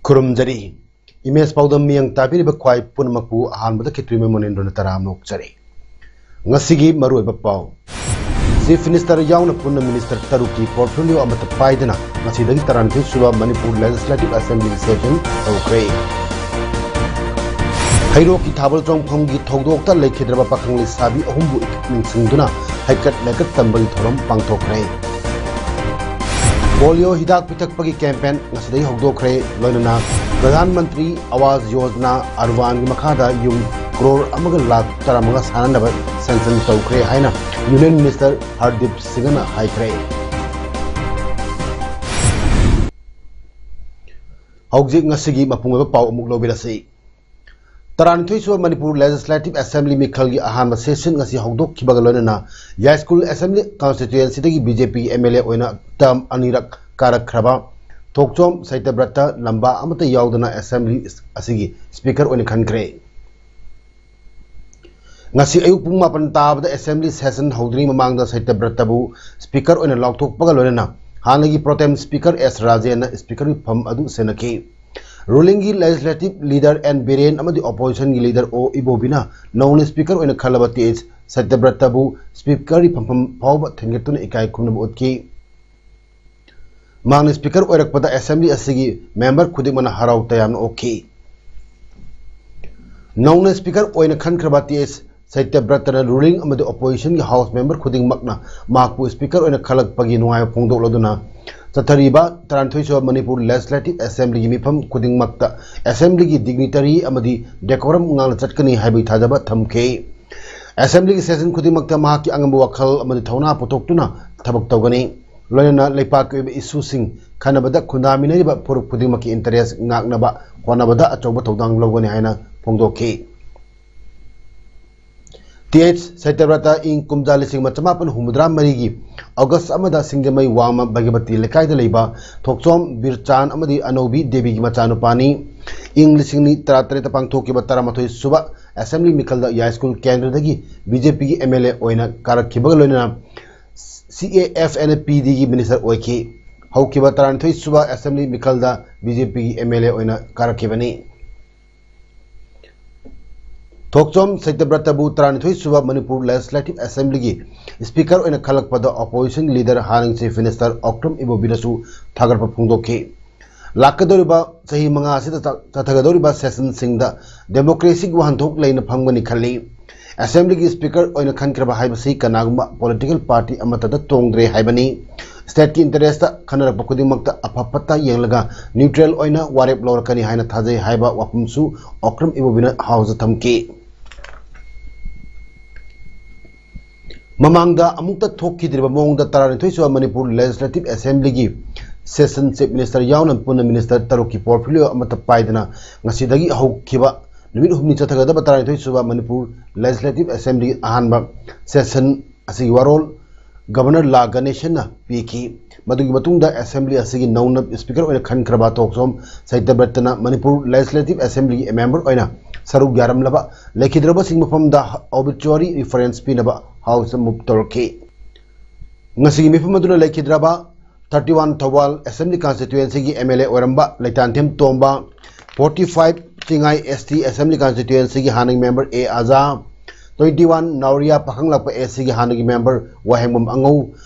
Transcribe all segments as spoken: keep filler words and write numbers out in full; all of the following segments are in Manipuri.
ꯈꯨꯔꯨꯝꯖꯔꯤ꯫ ꯏꯃꯦꯖ ꯄꯥꯎꯗꯝ ꯃꯤꯠꯌꯦꯡ ꯇꯥꯕꯤꯔꯤꯕ ꯈ꯭ꯋꯥꯏ ꯄꯨꯝꯅꯃꯛꯄꯨ ꯑꯍꯥꯟꯕꯗ ꯈꯦꯇ꯭ꯔꯤꯃꯌꯨꯝ ꯃꯣꯅꯦꯟꯗ꯭ꯔꯣꯅ ꯇꯔꯥꯝꯅ ꯑꯣꯛꯆꯔꯤ꯫ ꯉꯁꯤꯒꯤ ꯃꯔꯨꯑꯣꯏꯕ ꯄꯥꯎ꯫ Chief Minister ꯌꯥꯎꯅ ꯄꯨꯟꯅ minister ꯇꯔꯨꯛꯀꯤ portfolio ꯑꯃꯠꯇ ꯄꯥꯏꯗꯅ ꯉꯁꯤꯗꯒꯤ ꯇꯔꯥꯅꯤꯊꯣꯏ ꯁꯨꯕ Manipur Legislative Assembly session ꯍꯧꯈ꯭ꯔꯦ꯫ ꯍꯩꯔꯣꯛꯀꯤ ꯊꯥꯕꯜ ꯆꯣꯡꯐꯝꯒꯤ ꯊꯧꯗꯣꯛꯇ ꯂꯩꯈꯤꯗ꯭ꯔꯕ ꯄꯥꯈꯪ ꯂꯩꯁꯥꯕꯤ ꯑꯍꯨꯝꯕꯨ ꯏꯀꯠ ꯅꯤꯡꯁꯤꯡꯗꯨꯅ ꯍꯩꯀꯠ ꯂꯩꯀꯠ ꯇꯝꯕꯒꯤ ꯊꯧꯔꯝ ꯄꯥꯡꯊꯣꯛꯈ꯭ꯔꯦ꯫ Polio ꯍꯤꯗꯥꯛ ꯄꯤꯊꯛꯄꯒꯤ campaign ꯉꯁꯤꯗꯒꯤ ꯍꯧꯗꯣꯛꯈ꯭ꯔꯦ꯫ ꯂꯣꯏꯅꯅ ꯄ꯭ꯔꯙꯥꯟ ꯃꯟꯇ꯭ꯔꯤ ꯑꯋꯥꯁ ꯌꯣꯖꯅꯥ ꯑꯔꯕꯥꯟꯒꯤ ꯃꯈꯥꯗ ꯌꯨꯝ ꯀ꯭ꯔꯣꯔ ꯑꯃꯒ ꯂꯥꯈ ꯇꯔꯥꯃꯉꯥ ꯁꯥꯅꯅꯕ sanction ꯇꯧꯈ꯭ꯔꯦ ꯍꯥꯏꯅ Union Minister ꯍꯔꯗꯤꯞ ꯁꯤꯡꯍꯅ ꯍꯥꯏꯈ꯭ꯔꯦ꯫ ꯍꯧꯖꯤꯛ ꯉꯁꯤꯒꯤ ꯃꯄꯨꯡ ꯑꯣꯏꯕ ꯄꯥꯎ ꯑꯃꯨꯛ ꯂꯧꯕꯤꯔꯁꯤ꯫ ꯇꯔꯥꯅꯤꯊꯣꯏ ꯁꯨꯕ Manipur Legislative Assembly ꯃꯤꯈꯜꯒꯤ ꯑꯍꯥꯟꯕ session ꯉꯁꯤ ꯍꯧꯗꯣꯛꯈꯤꯕꯒ ꯂꯣꯏꯅꯅ ꯌꯥꯏꯁ꯭ꯀꯨꯜ Assembly constituency ꯗꯒꯤ B J P M L A ꯑꯣꯏꯅ term ꯑꯅꯤꯔꯛ ꯀꯥꯔꯛꯈ꯭ꯔꯕ ꯊꯣꯛꯆꯣꯝ ꯁꯇ꯭ꯌꯕ꯭ꯔꯇ ꯂꯝꯕꯥ ꯑꯃꯠꯇ ꯌꯥꯎꯗꯅ Assembly ꯑꯁꯤꯒꯤ Speaker ꯑꯣꯏꯅ ꯈꯟꯈ꯭ꯔꯦ꯫ ꯉꯁꯤ ꯑꯌꯨꯛ ꯄꯨꯡ ꯃꯥꯄꯟ ꯇꯥꯕꯗ Assembly session ꯍꯧꯗ꯭ꯔꯤꯉꯩ ꯃꯃꯥꯡꯗ ꯁꯇ꯭ꯌꯕ꯭ꯔꯇꯕꯨ Speaker ꯑꯣꯏꯅ ꯂꯥꯎꯊꯣꯛꯄꯒ ꯂꯣꯏꯅꯅ ꯍꯥꯟꯅꯒꯤ pro tem Speaker S ꯔꯥꯖꯦꯟꯅ Speaker ꯒꯤ ꯐꯝ ꯑꯗꯨ ꯁꯦꯟꯅꯈꯤ꯫ Ruling ꯒꯤ Legislative Leader N ꯕꯤꯔꯦꯟ ꯑꯃꯗꯤ Opposition ꯒꯤ Leader O ꯏꯕꯣꯕꯤꯅ ꯅꯧꯅ Speaker ꯑꯣꯏꯅ ꯈꯜꯂꯕ ꯇꯤ ꯑꯩꯆ ꯁꯇ꯭ꯌꯕ꯭ꯔꯇꯕꯨ Speaker ꯒꯤ ꯐꯝꯐꯝ ꯐꯥꯎꯕ ꯊꯤꯟꯒꯠꯇꯨꯅ ꯏꯀꯥꯏ ꯈꯨꯝꯅꯕ ꯎꯠꯈꯤ꯫ ꯃꯍꯥꯛꯅ Speaker ꯑꯣꯏꯔꯛꯄꯗ Assembly ꯑꯁꯤꯒꯤ member ꯈꯨꯗꯤꯡꯃꯛꯅ ꯍꯔꯥꯎ ꯇꯌꯥꯝꯅ ꯑꯣꯛꯈꯤ꯫ ꯅꯧꯅ Speaker ꯑꯣꯏꯅ ꯈꯟꯈ꯭ꯔꯕ ꯇꯤ ꯑꯩꯆ ꯁꯇ꯭ꯌꯕ꯭ꯔꯇꯅ ruling ꯑꯃꯗꯤ opposition ꯒꯤ House member ꯈꯨꯗꯤꯡꯃꯛꯅ ꯃꯍꯥꯛꯄꯨ Speaker ꯑꯣꯏꯅ ꯈꯜꯂꯛꯄꯒꯤ ꯅꯨꯡꯉꯥꯏꯕ ꯐꯣꯡꯗꯣꯛꯂꯗꯨꯅ, ꯆꯠꯊꯔꯤꯕ ꯇꯔꯥꯅꯤꯊꯣꯏ ꯁꯨꯕ Manipur Legislative Assembly ꯒꯤ ꯃꯤꯐꯝ ꯈꯨꯗꯤꯡꯃꯛꯇ Assembly ꯒꯤ dignitary ꯑꯃꯗꯤ decorum ꯉꯥꯛꯅ ꯆꯠꯀꯅꯤ ꯍꯥꯏꯕꯒꯤ ꯊꯥꯖꯕ ꯊꯝꯈꯤ꯫ Assembly ꯒꯤ session ꯈꯨꯗꯤꯡꯃꯛꯇ ꯃꯍꯥꯛꯀꯤ ꯑꯉꯝꯕ ꯋꯥꯈꯜ ꯑꯃꯗꯤ ꯊꯧꯅꯥ ꯄꯨꯊꯣꯛꯇꯨꯅ ꯊꯕꯛ ꯇꯧꯒꯅꯤ꯫ ꯂꯣꯏꯅꯅ ꯂꯩꯄꯥꯛꯀꯤ ꯑꯣꯏꯕ ꯏꯁꯨꯁꯤꯡ ꯈꯟꯅꯕꯗ ꯈꯨꯟꯗꯥꯃꯤꯟꯅꯔꯤꯕ ꯐꯨꯔꯨꯞ ꯈꯨꯗꯤꯡꯃꯛꯀꯤ ꯏꯟꯇꯔꯦꯁ ꯉꯥꯛꯅꯕ ꯍꯣꯠꯅꯕꯗ ꯑꯆꯧꯕ ꯊꯧꯗꯥꯡ ꯂꯧꯒꯅꯤ ꯍꯥꯏꯅ ꯐꯣꯡꯗꯣꯛꯈꯤ꯫ ꯇꯤ ꯑꯩꯆ ꯁꯇ꯭ꯌꯕ꯭ꯔꯇ ꯏꯪ ꯀꯨꯝꯖꯥ ꯂꯤꯁꯤꯡ ꯑꯃ ꯆꯃꯥꯄꯟ ꯍꯨꯝꯐꯨꯇꯔꯥ ꯃꯔꯤꯒꯤ ꯑꯣꯒꯁ ꯑꯃꯗ ꯁꯤꯡꯖꯃꯩ ꯋꯥꯡꯃ ꯚꯒꯤꯕꯇꯤ ꯂꯩꯀꯥꯏꯗ ꯂꯩꯕ ꯊꯣꯛꯆꯣꯝ ꯕꯤꯔꯆꯥꯟ ꯑꯃꯗꯤ ꯑꯅꯧꯕꯤ ꯗꯦꯕꯤꯒꯤ ꯃꯆꯥꯅꯨꯄꯥꯅꯤ꯫ ꯏꯪ ꯂꯤꯁꯤꯡ ꯑꯅꯤ ꯇꯔꯥꯇꯔꯦꯠꯇ ꯄꯥꯡꯊꯣꯛꯈꯤꯕ ꯇꯔꯥꯃꯥꯊꯣꯏ ꯁꯨꯕ ꯑꯦꯁꯦꯝꯕ꯭ꯂꯤ ꯃꯤꯈꯜꯗ ꯌꯥꯏꯁ꯭ꯀꯨꯜ ꯀꯦꯟꯗ꯭ꯔꯗꯒꯤ ꯕꯤ ꯖꯦ ꯄꯤꯒꯤ ꯑꯦꯝ ꯑꯦꯜ ꯑꯦ ꯑꯣꯏꯅ ꯀꯥꯔꯛꯈꯤꯕꯒ ꯂꯣꯏꯅꯅ ꯁꯤ A F N P ꯗꯤꯒꯤ minister ꯑꯣꯏꯈꯤ꯫ ꯍꯧꯈꯤꯕ ꯇꯔꯥꯅꯤꯊꯣꯏ ꯁꯨꯕ ꯑꯦꯁꯦꯝꯕ꯭ꯂꯤ ꯃꯤꯈꯜꯗ ꯕꯤ ꯖꯦ ꯄꯤꯒꯤ ꯑꯦꯝ ꯑꯦꯜ ꯑꯦ ꯑꯣꯏꯅ ꯀꯥꯔꯛꯈꯤꯕꯅꯤ꯫ ꯊꯣꯛꯆꯣꯝ ꯁꯇ꯭ꯌꯕ꯭ꯔꯇꯕꯨ ꯇꯔꯥꯅꯤꯊꯣꯏ ꯁꯨꯕ ꯃꯅꯤꯄꯨꯔ ꯂꯦꯖꯤꯁꯂꯦꯇꯤꯚ ꯑꯦꯁꯦꯝꯕ꯭ꯂꯤꯒꯤ ꯁ꯭ꯄꯤꯀꯔ ꯑꯣꯏꯅ ꯈꯜꯂꯛꯄꯗ ꯑꯣꯄꯣꯖꯤꯁꯟ ꯂꯤꯗꯔ ꯍꯥꯟꯅꯒꯤ ꯆꯤꯐ ꯃꯤꯅꯤꯁꯇꯔ ꯑꯣꯀ꯭ꯔꯝ ꯏꯕꯣꯕꯤꯅꯁꯨ ꯊꯥꯒꯠꯄ ꯐꯣꯡꯗꯣꯛꯈꯤ꯫ ꯂꯥꯛꯀꯗꯧꯔꯤꯕ ꯆꯍꯤ ꯃꯉꯥ ꯑꯁꯤꯗ ꯆ-, ꯆꯠꯊꯒꯗꯧꯔꯤꯕ ꯁꯦꯁꯟꯁꯤꯡꯗ ꯗꯦꯃꯣꯀ꯭ꯔꯦꯁꯤꯒꯤ ꯋꯥꯍꯟꯊꯣꯛ ꯂꯩꯅ ꯐꯪꯒꯅꯤ ꯈꯜꯂꯤ꯫ ꯑꯦꯁꯦꯝꯕ꯭ꯂꯤꯒꯤ ꯁ꯭ꯄꯤꯀꯔ ꯑꯣꯏꯅ ꯈꯟꯈ꯭ꯔꯕ ꯍꯥꯏꯕꯁꯤ ꯀꯅꯥꯒꯨꯝꯕ ꯄꯣꯂꯤꯇꯤꯀꯦꯜ ꯄꯥꯔꯇꯤ ꯑꯃꯠꯇꯗ ꯇꯣꯡꯗ꯭ꯔꯦ ꯍꯥꯏꯕꯅꯤ꯫ ꯁ꯭ꯇꯦꯠꯀꯤ ꯏꯟꯇꯔꯦꯁꯇ ꯈꯟꯅꯔꯛꯄ ꯈꯨꯗꯤꯡꯃꯛꯇ ꯑꯐ ꯐꯠꯇ ꯌꯦꯡꯂꯒ ꯅ꯭ꯌꯨꯇ꯭ꯔꯦꯜ ꯑꯣꯏꯅ ꯋꯥꯔꯦꯞ ꯂꯧꯔꯛꯀꯅꯤ ꯍꯥꯏꯅ ꯊꯥꯖꯩ ꯍꯥꯏꯕ ꯋꯥꯐꯝꯁꯨ ꯑꯣꯀ꯭ꯔꯝ ꯏꯕꯣꯕꯤꯅ ꯍꯥꯎꯁꯇ ꯊꯝꯈꯤ꯫ ꯃꯃꯥꯡꯗ ꯑꯃꯨꯛꯇ ꯊꯣꯛꯈꯤꯗ꯭ꯔꯤꯕ ꯃꯑꯣꯡꯗ ꯇꯔꯥꯅꯤꯊꯣꯏ ꯁꯨꯕ ꯃꯅꯤꯄꯨꯔ ꯂꯦꯖꯤꯁꯂꯦꯇꯤꯚ ꯑꯦꯁꯦꯝꯕ꯭ꯂꯤꯒꯤ ꯁꯦꯁꯟ ꯆꯤꯐ ꯃꯤꯅꯤꯁꯇꯔ ꯌꯥꯎꯅ ꯄꯨꯟꯅ ꯃꯤꯅꯤꯁꯇꯔ ꯇꯔꯨꯛꯀꯤ ꯄꯣꯔꯠꯐꯣꯂꯤꯑꯣ ꯑꯃꯠꯇ ꯄꯥꯏꯗꯅ ꯉꯁꯤꯗꯒꯤ ꯍꯧꯈꯤꯕ ꯅꯨꯃꯤꯠ ꯍꯨꯝꯅꯤ ꯆꯠꯊꯒꯗꯕ ꯇꯔꯥꯅꯤꯊꯣꯏ ꯁꯨꯕ ꯃꯅꯤꯄꯨꯔ ꯂꯦꯖꯤꯁꯂꯦꯇꯤꯚ ꯑꯦꯁꯦꯝꯕ꯭ꯂꯤꯒꯤ ꯑꯍꯥꯟꯕ ꯁꯦꯁꯟ ꯑꯁꯤꯒꯤ ꯋꯥꯔꯣꯜ ꯒꯕꯔꯅꯔ ꯂꯥ ꯒꯅꯦꯁꯟꯅ ꯄꯤꯈꯤ꯫ ꯃꯗꯨꯒꯤ ꯃꯇꯨꯡꯗ ꯑꯦꯁꯦꯝꯕ꯭ꯂꯤ ꯑꯁꯤꯒꯤ ꯅꯧꯅ ꯁ꯭ꯄꯤꯀꯔ ꯑꯣꯏꯅ ꯈꯟꯈ꯭ꯔꯕ ꯊꯣꯛꯆꯣꯝ ꯁꯇ꯭ꯌꯕ꯭ꯔꯇꯅ ꯃꯅꯤꯄꯨꯔ ꯂꯦꯖꯤꯁꯂꯦꯇꯤꯚ ꯑꯦꯁꯦꯝꯕ꯭ꯂꯤꯒꯤ ꯃꯦꯝꯕꯔ ꯑꯣꯏꯅ ꯁꯔꯨꯛ ꯌꯥꯔꯝꯂꯕ ꯂꯩꯈꯤꯗ꯭ꯔꯕꯁꯤꯡ ꯃꯐꯝꯗ ꯑꯣꯕꯤꯆꯨꯋꯥꯔꯤ ꯔꯤꯐꯔꯦꯟꯁ ꯄꯤꯅꯕ ꯍꯥꯎꯁꯇ ꯃꯨꯚ ꯇꯧꯔꯛꯈꯤ꯫ ꯉꯁꯤꯒꯤ ꯃꯤꯐꯝ ꯑꯗꯨꯅ ꯂꯩꯈꯤꯗ꯭ꯔꯕ ꯊꯥꯔꯇꯤ ꯋꯥꯟ ꯊꯧꯕꯥꯜ ꯑꯦꯁꯦꯝꯕ꯭ꯂꯤ ꯀꯟꯁꯇꯤꯇ꯭ꯋꯦꯟꯁꯤꯒꯤ ꯑꯦꯝ ꯑꯦꯜ ꯑꯦ ꯑꯣꯏꯔꯝꯕ Leitanthem Tomba, forty five Chingai S T assembly ꯀꯟꯁꯇꯤꯇ꯭ꯋꯦꯟꯁꯤꯒꯤ ꯍꯥꯟꯅꯒꯤ member A Aza, twenty one Nauriya Pakhanglakpa S ꯁꯤꯒꯤ ꯍꯥꯟꯅꯒꯤ ꯃꯦꯝꯕꯔ ꯋꯥꯍꯦꯡꯕꯝ ꯑꯉꯧ,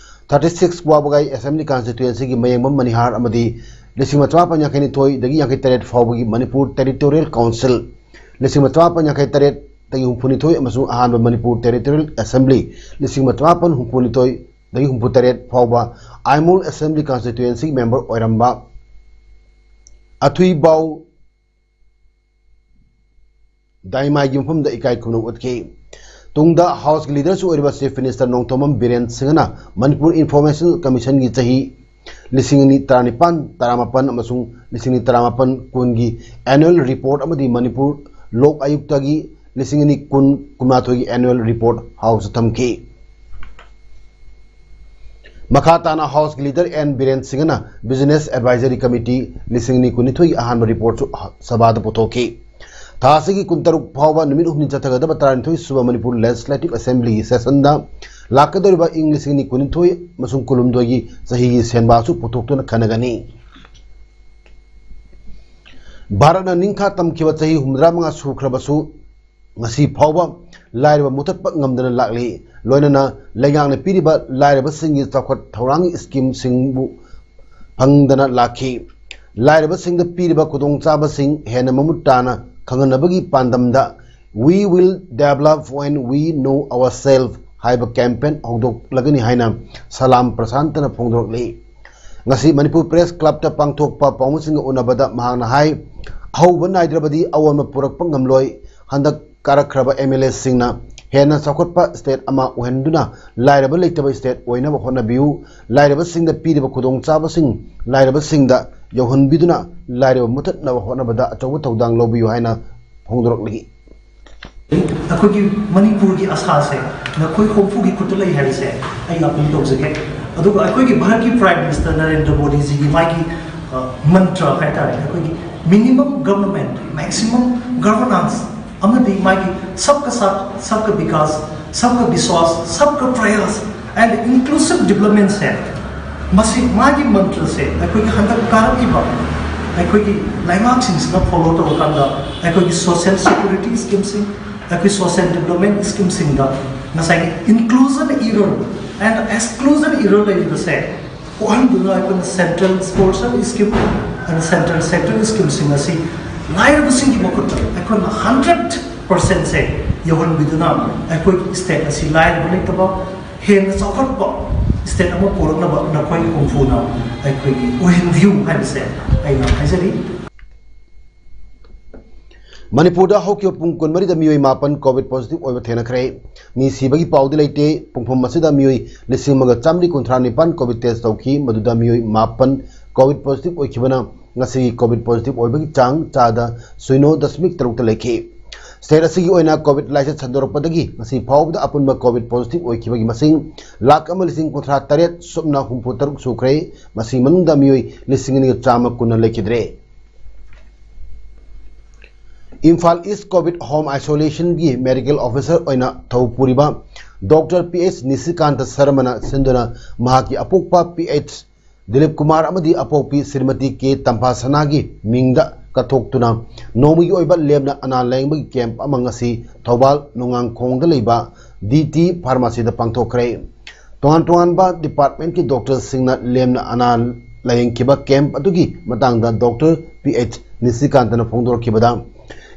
ꯊꯥꯔꯇꯤ ꯁꯤꯛꯁ ꯋꯥꯕꯒꯥꯏ ꯑꯦꯁꯦꯝꯕ꯭ꯂꯤ ꯀꯟꯁꯇꯤꯇ꯭ꯋꯦꯟꯁꯤꯒꯤ ꯃꯌꯦꯡꯕꯝ ꯃꯅꯤꯍꯥꯔ ꯑꯃꯗꯤ ꯂꯤꯁꯤꯡ ꯑꯃ ꯆꯃꯥꯄꯟ ꯌꯥꯡꯈꯩꯅꯤꯊꯣꯏꯗꯒꯤ ꯌꯥꯡꯈꯩ ꯇꯔꯦꯠ ꯐꯥꯎꯕꯒꯤ ꯃꯅꯤꯄꯨꯔ ꯇꯦꯔꯤꯇꯣꯔꯤꯌꯦꯜ ꯀꯥꯎꯟꯁꯤꯜ, ꯂꯤꯁꯤꯡ ꯑꯃ ꯆꯃꯥꯄꯟ ꯌꯥꯡꯈꯩ ꯇꯔꯦꯠꯇꯒꯤ ꯍꯨꯝꯐꯨꯅꯤꯊꯣꯏ ꯑꯃꯁꯨꯡ ꯑꯍꯥꯟꯕ ꯃꯅꯤꯄꯨꯔ ꯇꯦꯔꯤꯇꯣꯔꯤꯌꯦꯜ ꯑꯦꯁꯦꯝꯕ꯭ꯂꯤ ꯂꯤꯁꯤꯡ ꯑꯃ ꯆꯃꯥꯄꯟ ꯍꯨꯝꯐꯨꯅꯤꯊꯣꯏꯗꯒꯤ ꯍꯨꯝꯐꯨꯇꯔꯦꯠ ꯐꯥꯎꯕ ꯑꯥꯏꯃꯣꯜ ꯑꯦꯁꯦꯝꯕ꯭ꯂꯤ ꯀꯟꯁꯇꯤꯇ꯭ꯋꯦꯟꯁꯤꯒꯤ ꯃꯦꯝꯕꯔ ꯑꯣꯏꯔꯝꯕ ꯑꯊꯨꯏꯕꯥꯎ ꯗꯥꯏꯃꯥꯏꯒꯤ ꯃꯐꯝꯗ ꯏꯀꯥꯏ ꯈꯨꯝꯅꯕ ꯎꯠꯈꯤ꯫ ꯇꯨꯡꯗ ꯍꯥꯎꯁꯀꯤ ꯂꯤꯗꯔꯁꯨ ꯑꯣꯏꯔꯤꯕ ꯆꯤꯐ ꯃꯤꯅꯤꯁꯇꯔ ꯅꯣꯡꯊꯣꯝꯕꯝ ꯕꯤꯔꯦꯟ ꯁꯤꯡꯍꯅ ꯃꯅꯤꯄꯨꯔ ꯏꯟꯐꯣꯔꯃꯦꯁꯟ ꯀꯃꯤꯁꯟꯒꯤ ꯆꯍꯤ ꯂꯤꯁꯤꯡ ꯑꯅꯤ ꯇꯔꯥꯅꯤꯄꯥꯟ ꯇꯔꯥꯃꯥꯄꯟ ꯑꯃꯁꯨꯡ ꯂꯤꯁꯤꯡ ꯑꯅꯤ ꯇꯔꯥꯃꯥꯄꯟ ꯀꯨꯟꯒꯤ ꯑꯦꯅꯨꯋꯦꯜ ꯔꯤꯄꯣꯔꯠ ꯑꯃꯗꯤ ꯃꯅꯤꯄꯨꯔ ꯂꯣꯛ ꯑꯌꯨꯛꯇꯒꯤ ꯂꯤꯁꯤꯡ ꯑꯅꯤ ꯀꯨꯟ ꯀꯨꯟꯃꯥꯊꯣꯏꯒꯤ ꯑꯦꯅꯨꯋꯦꯜ ꯔꯤꯄꯣꯔꯠ ꯍꯥꯎꯁꯇ ꯊꯝꯈꯤ꯫ ꯃꯈꯥ ꯇꯥꯅ ꯍꯥꯎꯁꯀꯤ ꯂꯤꯗꯔ ꯑꯦꯟ ꯕꯤꯔꯦꯟ ꯁꯤꯡꯍꯅ ꯕꯤꯖꯤꯅꯦꯁ ꯑꯦꯗꯚꯥꯏꯖꯔꯤ ꯀꯃꯤꯇꯤ ꯂꯤꯁꯤꯡ ꯑꯅꯤ ꯀꯨꯟꯅꯤꯊꯣꯏꯒꯤ ꯑꯍꯥꯟꯕ ꯔꯤꯄꯣꯔꯠꯁꯨ ꯁꯚꯥꯗ ꯄꯨꯊꯣꯛꯈꯤ꯫ ꯊꯥ ꯑꯁꯤꯒꯤ ꯀꯨꯟꯇꯔꯨꯛ ꯐꯥꯎꯕ ꯅꯨꯃꯤꯠ ꯍꯨꯝꯅꯤ ꯆꯠꯊꯒꯗꯕ ꯇꯔꯥꯅꯤꯊꯣꯏ ꯁꯨꯕ ꯃꯅꯤꯄꯨꯔ ꯂꯦꯖꯤꯁꯂꯦꯇꯤꯚ ꯑꯦꯁꯦꯝꯕ꯭ꯂꯤꯒꯤ ꯁꯦꯁꯟꯗ ꯂꯥꯛꯀꯗꯧꯔꯤꯕ ꯏꯪ ꯂꯤꯁꯤꯡ ꯑꯅꯤ ꯀꯨꯟꯅꯤꯊꯣꯏ ꯑꯃꯁꯨꯡ ꯀꯨꯟꯍꯨꯝꯗꯣꯏꯒꯤ ꯆꯍꯤꯒꯤ ꯁꯦꯟꯕꯥꯁꯨ ꯄꯨꯊꯣꯛꯇꯨꯅ ꯈꯟꯅꯒꯅꯤ꯫ ꯚꯥꯔꯠꯅ ꯅꯤꯡꯈꯥ ꯇꯝꯈꯤꯕ ꯆꯍꯤ ꯍꯨꯝꯐꯨꯇꯔꯥ ꯃꯉꯥ ꯁꯨꯈ꯭ꯔꯕꯁꯨ, ꯉꯁꯤ ꯐꯥꯎꯕ ꯂꯥꯏꯔꯕ ꯃꯨꯊꯠꯄ ꯉꯝꯗꯅ ꯂꯥꯛꯂꯤ꯫ ꯂꯣꯏꯅꯅ ꯂꯩꯉꯥꯛꯅ ꯄꯤꯔꯤꯕ ꯂꯥꯏꯔꯕꯁꯤꯡꯒꯤ ꯆꯥꯎꯈꯠ ꯊꯧꯔꯥꯡꯒꯤ ꯁ꯭ꯀꯤꯝꯁꯤꯡꯕꯨ ꯐꯪꯗꯅ ꯂꯥꯛꯈꯤ꯫ ꯂꯥꯏꯔꯕꯁꯤꯡꯗ ꯄꯤꯔꯤꯕ ꯈꯨꯗꯣꯡꯆꯥꯕꯁꯤꯡ ꯍꯦꯟꯅ ꯃꯃꯨꯠ ꯇꯥꯅ ꯈꯪꯍꯟꯅꯕꯒꯤ ꯄꯥꯟꯗꯝꯗ "We will develop when we know ourselves" ꯍꯥꯏꯕ ꯀꯦꯝꯄꯦꯟ ꯍꯧꯗꯣꯛꯂꯒꯅꯤ ꯍꯥꯏꯅ ꯁꯂꯥꯝ ꯄ꯭ꯔꯁꯥꯟꯇꯅ ꯐꯣꯡꯗꯣꯔꯛꯂꯤ꯫ ꯉꯁꯤ ꯃꯅꯤꯄꯨꯔ ꯄ꯭ꯔꯦꯁ ꯀ꯭ꯂꯕꯇ ꯄꯥꯡꯊꯣꯛꯄ ꯄꯥꯎꯃꯤꯁꯤꯡꯒ ꯎꯅꯕꯗ ꯃꯍꯥꯛꯅ ꯍꯥꯏ, ꯑꯍꯧꯕ ꯅꯥꯏꯗ꯭ꯔꯕꯗꯤ ꯑꯑꯣꯟꯕ ꯄꯨꯔꯛꯄ ꯉꯝꯂꯣꯏ꯫ ꯍꯟꯗꯛ ꯀꯥꯔꯛꯈ꯭ꯔꯕ ꯑꯦꯝ ꯑꯦꯜ ꯑꯦꯁꯤꯡꯅ ꯍꯦꯟꯅ ꯆꯥꯎꯈꯠꯄ ꯁ꯭ꯇꯦꯠ ꯑꯃ ꯑꯣꯏꯍꯟꯗꯨꯅ ꯂꯥꯏꯔꯕ ꯂꯩꯇꯕ ꯁ꯭ꯇꯦꯠ ꯑꯣꯏꯅꯕ ꯍꯣꯠꯅꯕꯤꯌꯨ꯫ ꯂꯥꯏꯔꯕꯁꯤꯡꯗ ꯄꯤꯔꯤꯕ ꯈꯨꯗꯣꯡꯆꯥꯕꯁꯤꯡ ꯂꯥꯏꯔꯕꯁꯤꯡꯗ ꯌꯧꯍꯟꯕꯤꯗꯨꯅ ꯂꯥꯏꯔꯕ ꯃꯨꯊꯠꯅꯕ ꯍꯣꯠꯅꯕꯗ ꯑꯆꯧꯕ ꯊꯧꯗꯥꯡ ꯂꯧꯕꯤꯌꯨ ꯍꯥꯏꯅ ꯐꯣꯡꯗꯣꯔꯛꯂꯤ꯫ ꯑꯩꯈꯣꯏꯒꯤ ꯃꯅꯤꯄꯨꯔꯒꯤ ꯑꯁꯥꯁꯦ ꯅꯈꯣꯏ ꯍꯨꯝꯐꯨꯒꯤ ꯈꯨꯠꯇ ꯂꯩ ꯍꯥꯏꯕꯁꯦ ꯑꯩ ꯑꯄꯤꯜ ꯇꯧꯖꯒꯦ꯫ ꯑꯗꯨꯒ ꯑꯩꯈꯣꯏꯒꯤ ꯚꯥꯔꯠꯀꯤ ꯄ꯭ꯔꯥꯏꯝ ꯃꯤꯅꯤꯁꯇꯔ ꯅꯔꯦꯟꯗ꯭ꯔ ꯃꯣꯗꯤꯖꯤꯒꯤ ꯃꯥꯒꯤ, ꯑ, ꯃꯟꯇ꯭ꯔ ꯍꯥꯏꯇꯥꯔꯦ, ꯑꯩꯈꯣꯏꯒꯤ minimum government, maximum governance ꯑꯃꯗꯤ ꯃꯥꯒꯤ "Sabka Saath, Sabka Vikas, Sabka Vishwas, Sabka Prayas and Inclusive Development" ꯁꯦ, ꯃꯁꯤ ꯃꯥꯒꯤ ꯃꯟꯇ꯭ꯔꯁꯦ ꯑꯩꯈꯣꯏꯒꯤ ꯍꯟꯗꯛ ꯀꯥꯔꯛꯂꯤꯕ ꯑꯩꯈꯣꯏꯒꯤ ꯂꯩꯉꯥꯛꯁꯤꯡꯁꯤꯅ ꯐꯣꯂꯣ ꯇꯧꯔꯀꯥꯟꯗ ꯑꯩꯈꯣꯏꯒꯤ ꯁꯣꯁꯤꯌꯦꯜ ꯁꯦꯀ꯭ꯌꯨꯔꯤꯇꯤ ꯁ꯭ꯀꯤꯝꯁꯤꯡ, ꯑꯩꯈꯣꯏ ꯁꯣꯁꯤꯌꯦꯜ ꯗꯤꯕ꯭ꯂꯞꯃꯦꯟ ꯁ꯭ꯀꯤꯝꯁꯤꯡꯗ ꯉꯁꯥꯏꯒꯤ inclusion error and exclusion error ꯂꯩꯔꯤꯕꯁꯦ ꯀꯣꯛꯍꯟꯗꯨꯅ ꯑꯩꯈꯣꯏꯅ ꯁꯦꯟꯇ꯭ꯔꯦꯜ ꯁ꯭ꯄꯣꯔꯠꯁ ꯁ꯭ꯀꯤꯝ ꯑꯗ ꯁꯦꯟꯇ꯭ꯔꯦꯜ ꯁꯦꯛꯇꯔ ꯁ꯭ꯀꯤꯝꯁꯤꯡ ꯑꯁꯤ ꯂꯥꯏꯔꯕꯁꯤꯡꯒꯤ ꯃꯈꯨꯠꯇ ꯑꯩꯈꯣꯏꯅ ꯍꯟꯗ꯭ꯔꯦꯠ ꯄꯥꯔꯁꯦꯟꯁꯦ ꯌꯧꯍꯟꯕꯤꯗꯨꯅ ꯑꯩꯈꯣꯏꯒꯤ ꯁ꯭ꯇꯦꯠ ꯑꯁꯤ ꯂꯥꯏꯔꯕ ꯂꯩꯇꯕ, ꯍꯦꯟꯅ ꯆꯥꯎꯈꯠꯄ ꯁ꯭ꯇꯦꯠ ꯑꯃ ꯄꯨꯔꯛꯅꯕ ꯅꯈꯣꯏ ꯍꯨꯝꯐꯨꯅ ꯑꯩꯈꯣꯏꯒꯤ ꯑꯣꯏꯍꯟꯕꯤꯌꯨ ꯍꯥꯏꯕꯁꯦ ꯑꯩꯅ ꯍꯥꯏꯖꯔꯤ꯫ ꯃꯅꯤꯄꯨꯔꯗ ꯍꯧꯈꯤꯕ ꯄꯨꯡ ꯀꯨꯟꯃꯔꯤꯗ ꯃꯤꯑꯣꯏ ꯃꯥꯄꯟ COVID positive ꯑꯣꯏꯕ ꯊꯦꯡꯅꯈ꯭ꯔꯦ꯫ ꯃꯤ ꯁꯤꯕꯒꯤ ꯄꯥꯎꯗꯤ ꯂꯩꯇꯦ꯫ ꯄꯨꯡꯐꯝ ꯑꯁꯤꯗ ꯃꯤꯑꯣꯏ ꯂꯤꯁꯤꯡ ꯑꯃꯒ ꯆꯥꯃꯔꯤ ꯀꯨꯟꯊ꯭ꯔꯥ ꯅꯤꯄꯥꯟ COVID test ꯇꯧꯈꯤ꯫ ꯃꯗꯨꯗ ꯃꯤꯑꯣꯏ ꯃꯥꯄꯟ COVID positive ꯑꯣꯏꯈꯤꯕꯅ ꯉꯁꯤꯒꯤ COVID positive ꯑꯣꯏꯕꯒꯤ ꯆꯥꯡ ꯆꯥꯗ ꯁꯤꯅꯣ ꯗꯁꯃꯤꯛ ꯇꯔꯨꯛꯇ ꯂꯩꯈꯤ꯫ State ꯑꯁꯤꯒꯤ ꯑꯣꯏꯅ COVID ꯂꯥꯏꯆꯠ ꯁꯟꯗꯣꯔꯛꯄꯗꯒꯤ ꯉꯁꯤ ꯐꯥꯎꯕꯗ ꯑꯄꯨꯟꯕ COVID positive ꯑꯣꯏꯈꯤꯕꯒꯤ ꯃꯁꯤꯡ ꯂꯥꯈ ꯑꯃ ꯂꯤꯁꯤꯡ ꯀꯨꯟꯊ꯭ꯔꯥ ꯇꯔꯦꯠ ꯁꯨꯞꯅ ꯍꯨꯝꯐꯨ ꯇꯔꯨꯛ ꯁꯨꯈ꯭ꯔꯦ꯫ ꯃꯁꯤ ꯃꯅꯨꯡꯗ ꯃꯤꯑꯣꯏ ꯂꯤꯁꯤꯡ ꯑꯅꯤꯒ ꯆꯥꯝꯃ ꯀꯨꯟꯅ ꯂꯩꯈꯤꯗ꯭ꯔꯦ꯫ Imphal East COVID home isolationꯒꯤ medical officer ꯑꯣꯏꯅ ꯊꯧ ꯄꯨꯔꯤꯕ Doctor P H ꯅꯤꯁꯤꯀꯥꯟꯇ ꯁꯔꯃꯅ ꯁꯤꯟꯗꯨꯅ ꯃꯍꯥꯛꯀꯤ ꯑꯄꯣꯛꯄ P H ꯗꯤꯂꯤꯞ ꯀꯨꯃꯥꯔ ꯑꯃꯗꯤ ꯑꯄꯣꯛꯄꯤ ꯁ꯭ꯔꯤꯃꯇꯤ ꯀꯦ ꯇꯝꯐꯥꯁꯅꯥꯒꯤ ꯃꯤꯡꯗ ꯀꯠꯊꯣꯛꯇꯨꯅ ꯅꯣꯡꯃꯒꯤ ꯑꯣꯏꯕ ꯂꯦꯝꯅ ꯑꯅꯥ ꯂꯥꯌꯦꯡꯕꯒꯤ camp ꯑꯃ ꯉꯁꯤ ꯊꯧꯕꯥꯜ ꯅꯣꯡꯉꯥꯡꯈꯣꯡꯗ ꯂꯩꯕ D T pharmacyꯗ ꯄꯥꯡꯊꯣꯛꯈ꯭ꯔꯦ꯫ ꯇꯣꯉꯥꯟ ꯇꯣꯉꯥꯟꯕ departmentꯀꯤ doctorꯁꯤꯡꯅ ꯂꯦꯝꯅ ꯑꯅꯥ ꯂꯥꯌꯦꯡꯈꯤꯕ camp ꯑꯗꯨꯒꯤ ꯃꯇꯥꯡꯗ Doctor P H ꯅꯤꯁꯤꯀꯥꯟꯇꯅ ꯐꯣꯡꯗꯣꯔꯛꯈꯤꯕꯗ,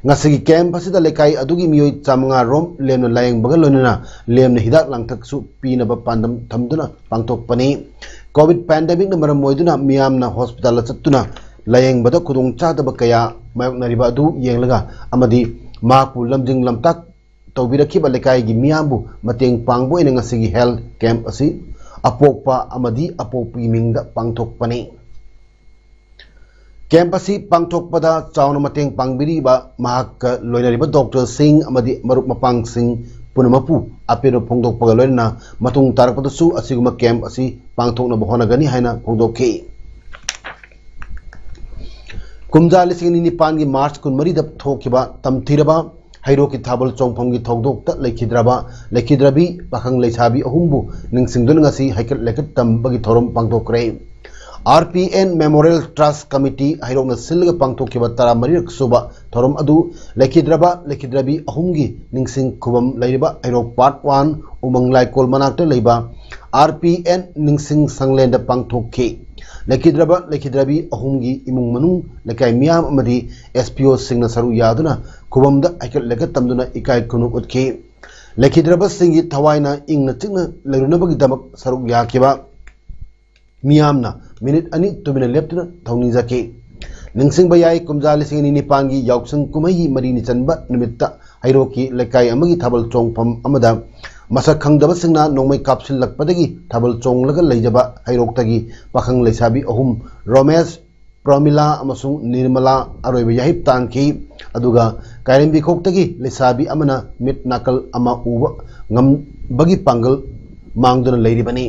ꯉꯁꯤꯒꯤ camp ꯑꯁꯤꯗ ꯂꯩꯀꯥꯏ ꯑꯗꯨꯒꯤ ꯃꯤꯑꯣꯏ ꯆꯥꯃꯉꯥ ꯔꯣꯝ ꯂꯦꯝꯅ ꯂꯥꯌꯦꯡꯕꯒ ꯂꯣꯏꯅꯅ ꯂꯦꯝꯅ ꯍꯤꯗꯥꯛ ꯂꯥꯡꯊꯛꯁꯨ ꯄꯤꯅꯕ ꯄꯥꯟꯗꯝ ꯊꯝꯗꯨꯅ ꯄꯥꯡꯊꯣꯛꯄꯅꯤ꯫ COVID pandemicꯅ ꯃꯔꯝ ꯑꯣꯏꯗꯨꯅ ꯃꯤꯌꯥꯝꯅ hospitalꯗ ꯆꯠꯇꯨꯅ ꯂꯥꯌꯦꯡꯕꯗ ꯈꯨꯗꯣꯡꯆꯥꯗꯕ ꯀꯌꯥ ꯃꯥꯌꯣꯛꯅꯔꯤꯕ ꯑꯗꯨ ꯌꯦꯡꯂꯒ ꯑꯃꯗꯤ ꯃꯍꯥꯛꯄꯨ ꯂꯝꯖꯤꯡ ꯂꯝꯇꯥꯛ ꯇꯧꯕꯤꯔꯛꯈꯤꯕ ꯂꯩꯀꯥꯏꯒꯤ ꯃꯤꯌꯥꯝꯕꯨ ꯃꯇꯦꯡ ꯄꯥꯡꯕ ꯑꯣꯏꯅ ꯉꯁꯤꯒꯤ health camp ꯑꯁꯤ ꯑꯄꯣꯛꯄ ꯑꯃꯗꯤ ꯑꯄꯣꯛꯄꯒꯤ ꯃꯤꯡꯗ ꯄꯥꯡꯊꯣꯛꯄꯅꯤ꯫ Camp ꯑꯁꯤ ꯄꯥꯡꯊꯣꯛꯄꯗ ꯆꯥꯎꯅ ꯃꯇꯦꯡ ꯄꯥꯡꯕꯤꯔꯤꯕ ꯃꯍꯥꯛꯀ ꯂꯣꯏꯅꯔꯤꯕ doctorꯁꯤꯡ ꯑꯃꯗꯤ ꯃꯔꯨꯞ ꯃꯄꯥꯡꯁꯤꯡ ꯄꯨꯝꯅꯃꯛꯄꯨ ꯑꯄꯦꯟꯕ ꯐꯣꯡꯗꯣꯛꯄꯒ ꯂꯣꯏꯅꯅ ꯃꯇꯨꯡ ꯇꯥꯔꯛꯄꯗꯁꯨ ꯑꯁꯤꯒꯨꯝꯕ camp ꯑꯁꯤ ꯄꯥꯡꯊꯣꯛꯅꯕ ꯍꯣꯠꯅꯒꯅꯤ ꯍꯥꯏꯅ ꯐꯣꯡꯗꯣꯛꯈꯤ꯫ ꯀꯨꯝꯖꯥ ꯂꯤꯁꯤꯡ ꯑꯅꯤ ꯅꯤꯄꯥꯟꯒꯤ March ꯀꯨꯟꯃꯔꯤꯗ ꯊꯣꯛꯈꯤꯕ ꯇꯝꯊꯤꯔꯕ ꯍꯩꯔꯣꯛꯀꯤ ꯊꯥꯕꯜ ꯆꯣꯡꯐꯝꯒꯤ ꯊꯧꯗꯣꯛꯇ ꯂꯩꯈꯤꯗ꯭ꯔꯕ, ꯂꯩꯈꯤꯗ꯭ꯔꯕꯤ ꯄꯥꯈꯪ ꯂꯩꯁꯥꯕꯤ ꯑꯍꯨꯝꯕꯨ ꯅꯤꯡꯁꯤꯡꯗꯨꯅ ꯉꯁꯤ ꯍꯩꯀꯠ ꯂꯩꯀꯠ ꯇꯝꯕꯒꯤ ꯊꯧꯔꯝ ꯄꯥꯡꯊꯣꯛꯈ꯭ꯔꯦ꯫ R P N Memorial Trust Committee ꯍꯩꯔꯣꯛꯅ ꯁꯤꯜꯂꯒ ꯄꯥꯡꯊꯣꯛꯈꯤꯕ ꯇꯔꯥꯃꯔꯤꯔꯛ ꯁꯨꯕ ꯊꯧꯔꯝ ꯑꯗꯨ ꯂꯩꯈꯤꯗ꯭ꯔꯕ, ꯂꯩꯈꯤꯗ꯭ꯔꯕꯤ ꯑꯍꯨꯝꯒꯤ ꯅꯤꯡꯁꯤꯡ ꯈꯨꯕꯝ ꯂꯩꯔꯤꯕ ꯍꯩꯔꯣꯛ Part One ꯎꯃꯪ ꯂꯥꯏꯀꯣꯜ ꯃꯅꯥꯛꯇ ꯂꯩꯕ R P N ꯅꯤꯡꯁꯤꯡ ꯁꯪꯂꯦꯟꯗ ꯄꯥꯡꯊꯣꯛꯈꯤ꯫ ꯂꯩꯈꯤꯗ꯭ꯔꯕ, ꯂꯩꯈꯤꯗ꯭ꯔꯕꯤ ꯑꯍꯨꯝꯒꯤ ꯏꯃꯨꯡ ꯃꯅꯨꯡ, ꯂꯩꯀꯥꯏ ꯃꯤꯌꯥꯝ ꯑꯃꯗꯤ S P Oꯁꯤꯡꯅ ꯁꯔꯨꯛ ꯌꯥꯗꯨꯅ ꯈꯨꯕꯝꯗ ꯍꯩꯀꯠ ꯂꯩꯀꯠ ꯇꯝꯗꯨꯅ ꯏꯀꯥꯏ ꯈꯨꯝꯅꯧ ꯎꯠꯈꯤ꯫ ꯂꯩꯈꯤꯗ꯭ꯔꯕꯁꯤꯡꯒꯤ ꯊꯋꯥꯏꯅ ꯏꯪꯅ ꯆꯤꯛꯅ ꯂꯩꯔꯨꯅꯕꯒꯤꯗꯃꯛ ꯁꯔꯨꯛ ꯌꯥꯈꯤꯕ ꯃꯤꯌꯥꯝꯅ minute ꯑꯅꯤ ꯇꯨꯃꯤꯟꯅ ꯂꯦꯞꯇꯨꯅ ꯊꯧꯅꯤꯖꯈꯤ꯫ ꯅꯤꯡꯁꯤꯡꯕ ꯌꯥꯏ, ꯀꯨꯝꯖꯥ ꯂꯤꯁꯤꯡ ꯑꯅꯤ ꯅꯤꯄꯥꯟꯒꯤ ꯌꯥꯎꯁꯪ ꯀꯨꯝꯍꯩꯒꯤ ꯃꯔꯤꯅꯤ ꯆꯟꯕ ꯅꯨꯃꯤꯠꯇ ꯍꯩꯔꯣꯛꯀꯤ ꯂꯩꯀꯥꯏ ꯑꯃꯒꯤ ꯊꯥꯕꯜ ꯆꯣꯡꯐꯝ ꯑꯃꯗ ꯃꯁꯛ ꯈꯪꯗꯕꯁꯤꯡꯅ ꯅꯣꯡꯃꯩ ꯀꯥꯞꯁꯤꯜꯂꯛꯄꯗꯒꯤ ꯊꯥꯕꯜ ꯆꯣꯡꯂꯒ ꯂꯩꯖꯕ ꯍꯩꯔꯣꯛꯇꯒꯤ ꯄꯥꯈꯪ ꯂꯩꯁꯥꯕꯤ ꯑꯍꯨꯝ, ꯔꯣꯃꯦꯁ, ꯄ꯭ꯔꯃꯤꯂꯥ ꯑꯃꯁꯨꯡ ꯅꯤꯔꯃꯂꯥ, ꯑꯔꯣꯏꯕ ꯌꯥꯍꯤꯞ ꯇꯥꯟꯈꯤ꯫ ꯑꯗꯨꯒ ꯀꯥꯏꯔꯦꯝꯕꯤꯈꯣꯛꯇꯒꯤ ꯂꯩꯁꯥꯕꯤ ꯑꯃꯅ ꯃꯤꯠ ꯅꯥꯀꯜ ꯑꯃ ꯎꯕ ꯉꯝꯕꯒꯤ ꯄꯥꯡꯒꯜ ꯃꯥꯡꯗꯨꯅ ꯂꯩꯔꯤꯕꯅꯤ꯫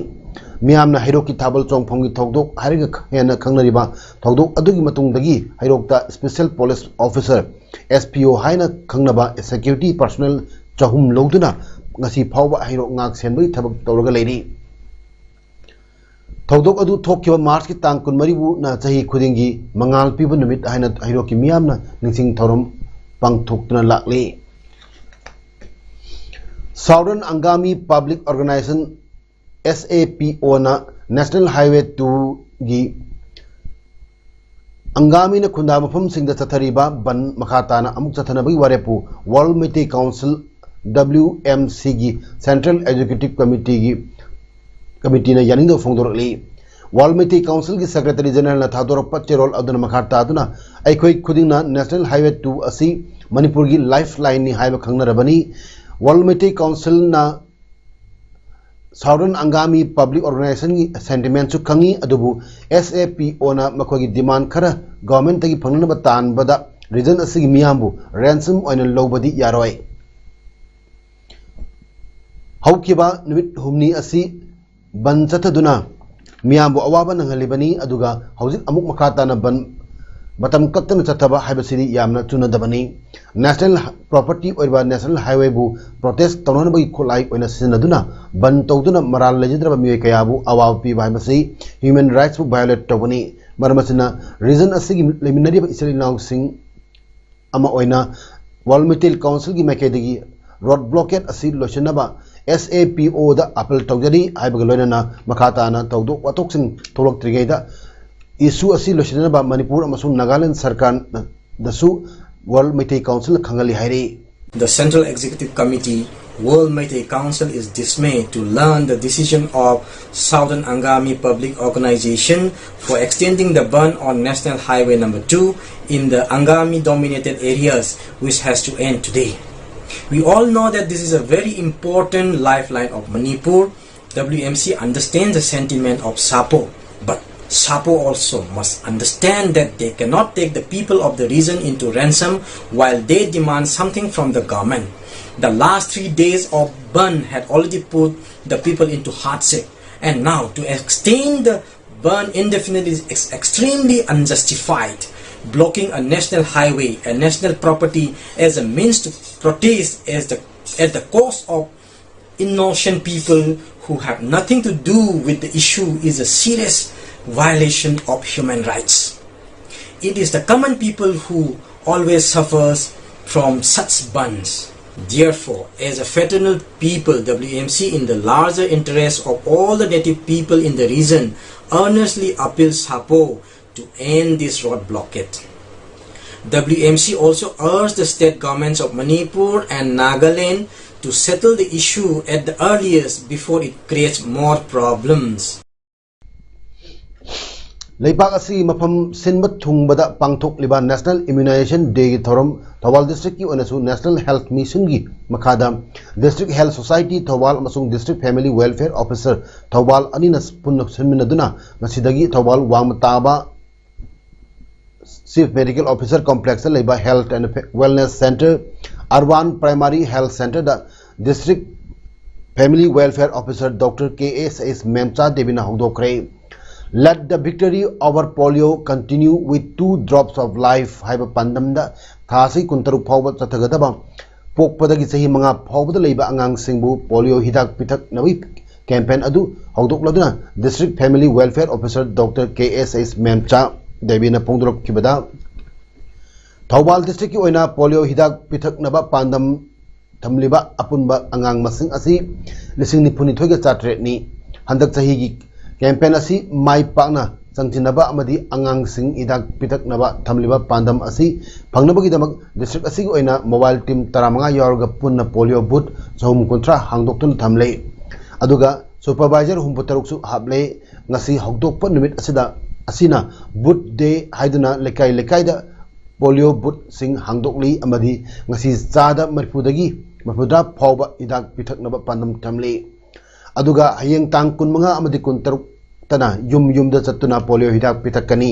ꯃꯤꯌꯥꯝꯅ ꯍꯩꯔꯣꯛꯀꯤ ꯊꯥꯕꯜ ꯆꯣꯡꯐꯝꯒꯤ ꯊꯧꯗꯣꯛ ꯍꯥꯏꯔꯒ ꯍꯦꯟꯅ ꯈꯪꯅꯔꯤꯕ ꯊꯧꯗꯣꯛ ꯑꯗꯨꯒꯤ ꯃꯇꯨꯡꯗꯒꯤ ꯍꯩꯔꯣꯛꯇ special police officer, S P O ꯍꯥꯏꯅ ꯈꯪꯅꯕ security personnel ꯆꯍꯨꯝ ꯂꯧꯗꯨꯅ ꯉꯁꯤ ꯐꯥꯎꯕ ꯍꯩꯔꯣꯛ ꯉꯥꯛ ꯁꯦꯟꯕꯒꯤ ꯊꯕꯛ ꯇꯧꯔꯒ ꯂꯩꯔꯤ꯫ ꯊꯧꯗꯣꯛ ꯑꯗꯨ ꯊꯣꯛꯈꯤꯕ ꯃꯥꯔꯆꯀꯤ ꯇꯥꯡ ꯀꯨꯟꯃꯔꯤꯕꯨꯅ ꯆꯍꯤ ꯈꯨꯗꯤꯡꯒꯤ ꯃꯉꯥꯜ ꯄꯤꯕ ꯅꯨꯃꯤꯠ ꯍꯥꯏꯅ ꯍꯩꯔꯣꯛꯀꯤ ꯃꯤꯌꯥꯝꯅ ꯅꯤꯡꯁꯤꯡ ꯊꯧꯔꯝ ꯄꯥꯡꯊꯣꯛꯇꯨꯅ ꯂꯥꯛꯂꯤ꯫ Southern Angami Public Organization, S A P O ꯅ National Highway two ꯒꯤ ꯑꯪꯒꯥꯃꯤꯅ ꯈꯨꯟꯗꯥ ꯃꯐꯝꯁꯤꯡꯗ ꯆꯠꯊꯔꯤꯕ ꯕꯟ ꯃꯈꯥ ꯇꯥꯅ ꯑꯃꯨꯛ ꯆꯠꯊꯅꯕꯒꯤ ꯋꯥꯔꯦꯞꯄꯨ World Meitei Council, W M C ꯒꯤ Central Executive Committee ꯒꯤ committee ꯅ ꯌꯥꯅꯤꯡꯗꯕ ꯐꯣꯡꯗꯣꯔꯛꯂꯤ꯫ World Meitei Council ꯒꯤ Secretary General ꯅ ꯊꯥꯗꯣꯔꯛꯄ ꯆꯦꯔꯣꯜ ꯑꯗꯨꯅ ꯃꯈꯥ ꯇꯥꯗꯨꯅ, "ꯑꯩꯈꯣꯏ ꯈꯨꯗꯤꯡꯅ National Highway two ꯑꯁꯤ ꯃꯅꯤꯄꯨꯔꯒꯤ lifeline ꯅꯤ ꯍꯥꯏꯕ ꯈꯪꯅꯔꯕꯅꯤ꯫ World Meitei Council ꯅ Southern Angami Public Organization ꯒꯤ sentiment ꯁꯨ ꯈꯪꯏ, ꯑꯗꯨꯕꯨ S A P O ꯅ ꯃꯈꯣꯏꯒꯤ demand ꯈꯔ government ꯇꯒꯤ ꯐꯪꯅꯅꯕ ꯇꯥꯟꯕꯗ region ꯑꯁꯤꯒꯤ ꯃꯤꯌꯥꯝꯕꯨ ransom ꯑꯣꯏꯅ ꯂꯧꯕꯗꯤ ꯌꯥꯔꯣꯏ꯫ ꯍꯧꯈꯤꯕ ꯅꯨꯃꯤꯠ ꯍꯨꯝꯅꯤ ꯑꯁꯤ ꯕꯟ ꯆꯠꯊꯗꯨꯅ ꯃꯤꯌꯥꯝꯕꯨ ꯑꯋꯥꯕ ꯅꯪꯍꯜꯂꯤꯕꯅꯤ, ꯑꯗꯨꯒ ꯍꯧꯖꯤꯛ ꯑꯃꯨꯛ ꯃꯈꯥ ꯇꯥꯅ ꯕꯟ ꯃꯇꯝ ꯀꯛꯇꯅ ꯆꯠꯊꯕ ꯍꯥꯏꯕꯁꯤꯗꯤ ꯌꯥꯝꯅ ꯆꯨꯅꯗꯕꯅꯤ꯫ National property ꯑꯣꯏꯔꯤꯕ National Highway ꯕꯨ protest ꯇꯧꯅꯅꯕꯒꯤ ꯈꯨꯠꯂꯥꯏ ꯑꯣꯏꯅ ꯁꯤꯖꯤꯟꯅꯗꯨꯅ ꯕꯟ ꯇꯧꯗꯨꯅ ꯃꯔꯥꯜ ꯂꯩꯖꯗ꯭ꯔꯕ ꯃꯤꯑꯣꯏ ꯀꯌꯥꯕꯨ ꯑꯋꯥꯕ ꯄꯤꯕ ꯍꯥꯏꯕꯁꯤ human rights ꯄꯨ violate ꯇꯧꯕꯅꯤ꯫ ꯃꯔꯝ ꯑꯁꯤꯅ region ꯑꯁꯤꯒꯤ ꯂꯩꯃꯤꯟꯅꯔꯤꯕ ꯏꯆꯤꯜ ꯏꯅꯥꯎꯁꯤꯡ ꯑꯃ ꯑꯣꯏꯅ World Meitei Council ꯒꯤ ꯃꯥꯏꯀꯩꯗꯒꯤ road blockade ꯑꯁꯤ ꯂꯣꯏꯁꯤꯟꯅꯕ S A P O the appeal ꯇꯧꯖꯔꯤ" ꯍꯥꯏꯕꯒ ꯂꯣꯏꯅꯅ ꯃꯈꯥ ꯇꯥꯅ ꯊꯧꯗꯣꯛ ꯋꯥꯊꯣꯛꯁꯤꯡ ꯊꯣꯛꯂꯛꯇ꯭ꯔꯤꯉꯩꯗ issue ꯑꯁꯤ ꯂꯣꯏꯁꯤꯟꯅꯕ ꯃꯅꯤꯄꯨꯔ ꯑꯃꯁꯨꯡ ꯅꯥꯒꯥꯂꯦꯟ ꯁꯔꯀꯥꯔꯗꯁꯨ World Meitei Council ꯅ ꯈꯪꯍꯜꯂꯤ ꯍꯥꯏꯔꯤ꯫ The Central Executive Committee World Meitei Council is dismayed to learn the decision of Southern Angami Public Organization for extending the ban on National Highway number two in the Angami dominated areas, which has to end today. We all know that this is a very important lifeline of Manipur. W M C understands the sentiment of SAPO, but SAPO also must understand that they cannot take the people of the region into ransom while they demand something from the government. The last three days of ban had already put the people into hardship, and now to extend the ban indefinitely is ex- extremely unjustified. Blocking a national highway, a national property, as a means to protest as the, at the cost of innocent people who have nothing to do with the issue is a serious violation of human rights. It is the common people who always suffers from such bans. Therefore, as a fraternal people, W M C, in the larger interest of all the native people in the region, earnestly appeals SAPO to end this road blockade. W M C also urged the state governments of Manipur and Nagaland to settle the issue at the earliest before it creates more problems. ꯂꯩꯕꯥꯛ ꯑꯁꯤꯒꯤ ꯃꯐꯝ ꯁꯤꯟꯕ ꯊꯨꯡꯕꯗ ꯄꯥꯡꯊꯣꯛꯂꯤꯕ National Immunization Dayꯒꯤ ꯊꯧꯔꯝ ꯊꯧꯕꯥꯜ districtꯀꯤ ꯑꯣꯏꯅꯁꯨ National Health Missionꯒꯤ ꯃꯈꯥꯗ District Health Society ꯊꯧꯕꯥꯜ ꯑꯃꯁꯨꯡ District Family Welfare Officer Thoubal ꯑꯅꯤꯅ ꯄꯨꯟꯅ ꯁꯤꯟꯃꯤꯟꯅꯗꯨꯅ ꯉꯁꯤꯗꯒꯤ ꯊꯧꯕꯥꯜ ꯋꯥꯡꯃ ꯇꯥꯕ Chief Medical Officer Complexꯇ ꯂꯩꯕ Health and Wellness Center, Urban Primary Health Centerꯗ District Family Welfare Officer Doctor K S S ꯃꯦꯝꯆꯥ ꯗꯦꯕꯤꯅ ꯍꯧꯗꯣꯛꯈ꯭ꯔꯦ꯫ Let the victory over polio continue with two drops of life ꯍꯥꯏꯕ ꯄꯥꯟꯗꯝꯗ ꯊꯥ ꯑꯁꯤ ꯀꯨꯟꯇꯔꯨꯛ ꯐꯥꯎꯕ ꯆꯠꯊꯒꯗꯕ ꯄꯣꯛꯄꯗꯒꯤ ꯆꯍꯤ ꯃꯉꯥ ꯐꯥꯎꯕꯗ ꯂꯩꯕ ꯑꯉꯥꯡꯁꯤꯡꯕꯨ polio ꯍꯤꯗꯥꯛ ꯄꯤꯊꯛꯅꯕꯒꯤ campaign ꯑꯗꯨ ꯍꯧꯗꯣꯛꯂꯗꯨꯅ District Family Welfare Officer Doctor K S S ꯃꯦꯝꯆꯥ ꯗꯦꯕꯤꯅ ꯐꯣꯡꯗꯣꯔꯛꯈꯤꯕꯗ, Thoubal districtꯀꯤ ꯑꯣꯏꯅ polio ꯍꯤꯗꯥꯛ ꯄꯤꯊꯛꯅꯕ ꯄꯥꯟꯗꯝ ꯊꯝꯂꯤꯕ ꯑꯄꯨꯟꯕ ꯑꯉꯥꯡ ꯃꯁꯤꯡ ꯑꯁꯤ ꯂꯤꯁꯤꯡ ꯅꯤꯐꯨ ꯅꯤꯊꯣꯏꯒ ꯆꯥꯇ꯭ꯔꯦꯠꯅꯤ꯫ ꯍꯟꯗꯛ ꯆꯍꯤꯒꯤ campaign ꯑꯁꯤ ꯃꯥꯏ ꯄꯥꯛꯅ ꯆꯪꯁꯤꯟꯅꯕ ꯑꯃꯗꯤ ꯑꯉꯥꯡꯁꯤꯡ ꯍꯤꯗꯥꯛ ꯄꯤꯊꯛꯅꯕ ꯊꯝꯂꯤꯕ ꯄꯥꯟꯗꯝ ꯑꯁꯤ ꯐꯪꯅꯕꯒꯤꯗꯃꯛ district ꯑꯁꯤꯒꯤ ꯑꯣꯏꯅ mobile team ꯇꯔꯥꯃꯉꯥ ꯌꯥꯎꯔꯒ ꯄꯨꯟꯅ polio booth ꯆꯍꯨꯝ ꯀꯨꯟꯊ꯭ꯔꯥ ꯍꯥꯡꯗꯣꯛꯇꯨꯅ ꯊꯝꯂꯦ꯫ ꯑꯗꯨꯒ supervisor ꯍꯨꯝꯐꯨꯇꯔꯨꯛꯁꯨ ꯍꯥꯞꯂꯦ꯫ ꯉꯁꯤ ꯍꯧꯗꯣꯛꯄ ꯅꯨꯃꯤꯠ ꯑꯁꯤꯗ, ꯑꯁꯤꯅ booth day ꯍꯥꯏꯗꯨꯅ ꯂꯩꯀꯥꯏ ꯂꯩꯀꯥꯏꯗ polio boothꯁꯤꯡ ꯍꯥꯡꯗꯣꯛꯂꯤ ꯑꯃꯗꯤ ꯉꯁꯤ ꯆꯥꯗ ꯃꯔꯤꯐꯨꯗꯒꯤ ꯃꯔꯤꯐꯨꯇꯔꯥ ꯐꯥꯎꯕ ꯍꯤꯗꯥꯛ ꯄꯤꯊꯛꯅꯕ ꯄꯥꯟꯗꯝ ꯊꯝꯂꯤ꯫ ꯑꯗꯨꯒ ꯍꯌꯦꯡ ꯇꯥꯡ ꯀꯨꯟꯃꯉꯥ ꯑꯃꯗꯤ ꯀꯨꯟꯇꯔꯨꯛꯇꯅ ꯌꯨꯝ ꯌꯨꯝꯗ ꯆꯠꯇꯨꯅ polio ꯍꯤꯗꯥꯛ ꯄꯤꯊꯛꯀꯅꯤ꯫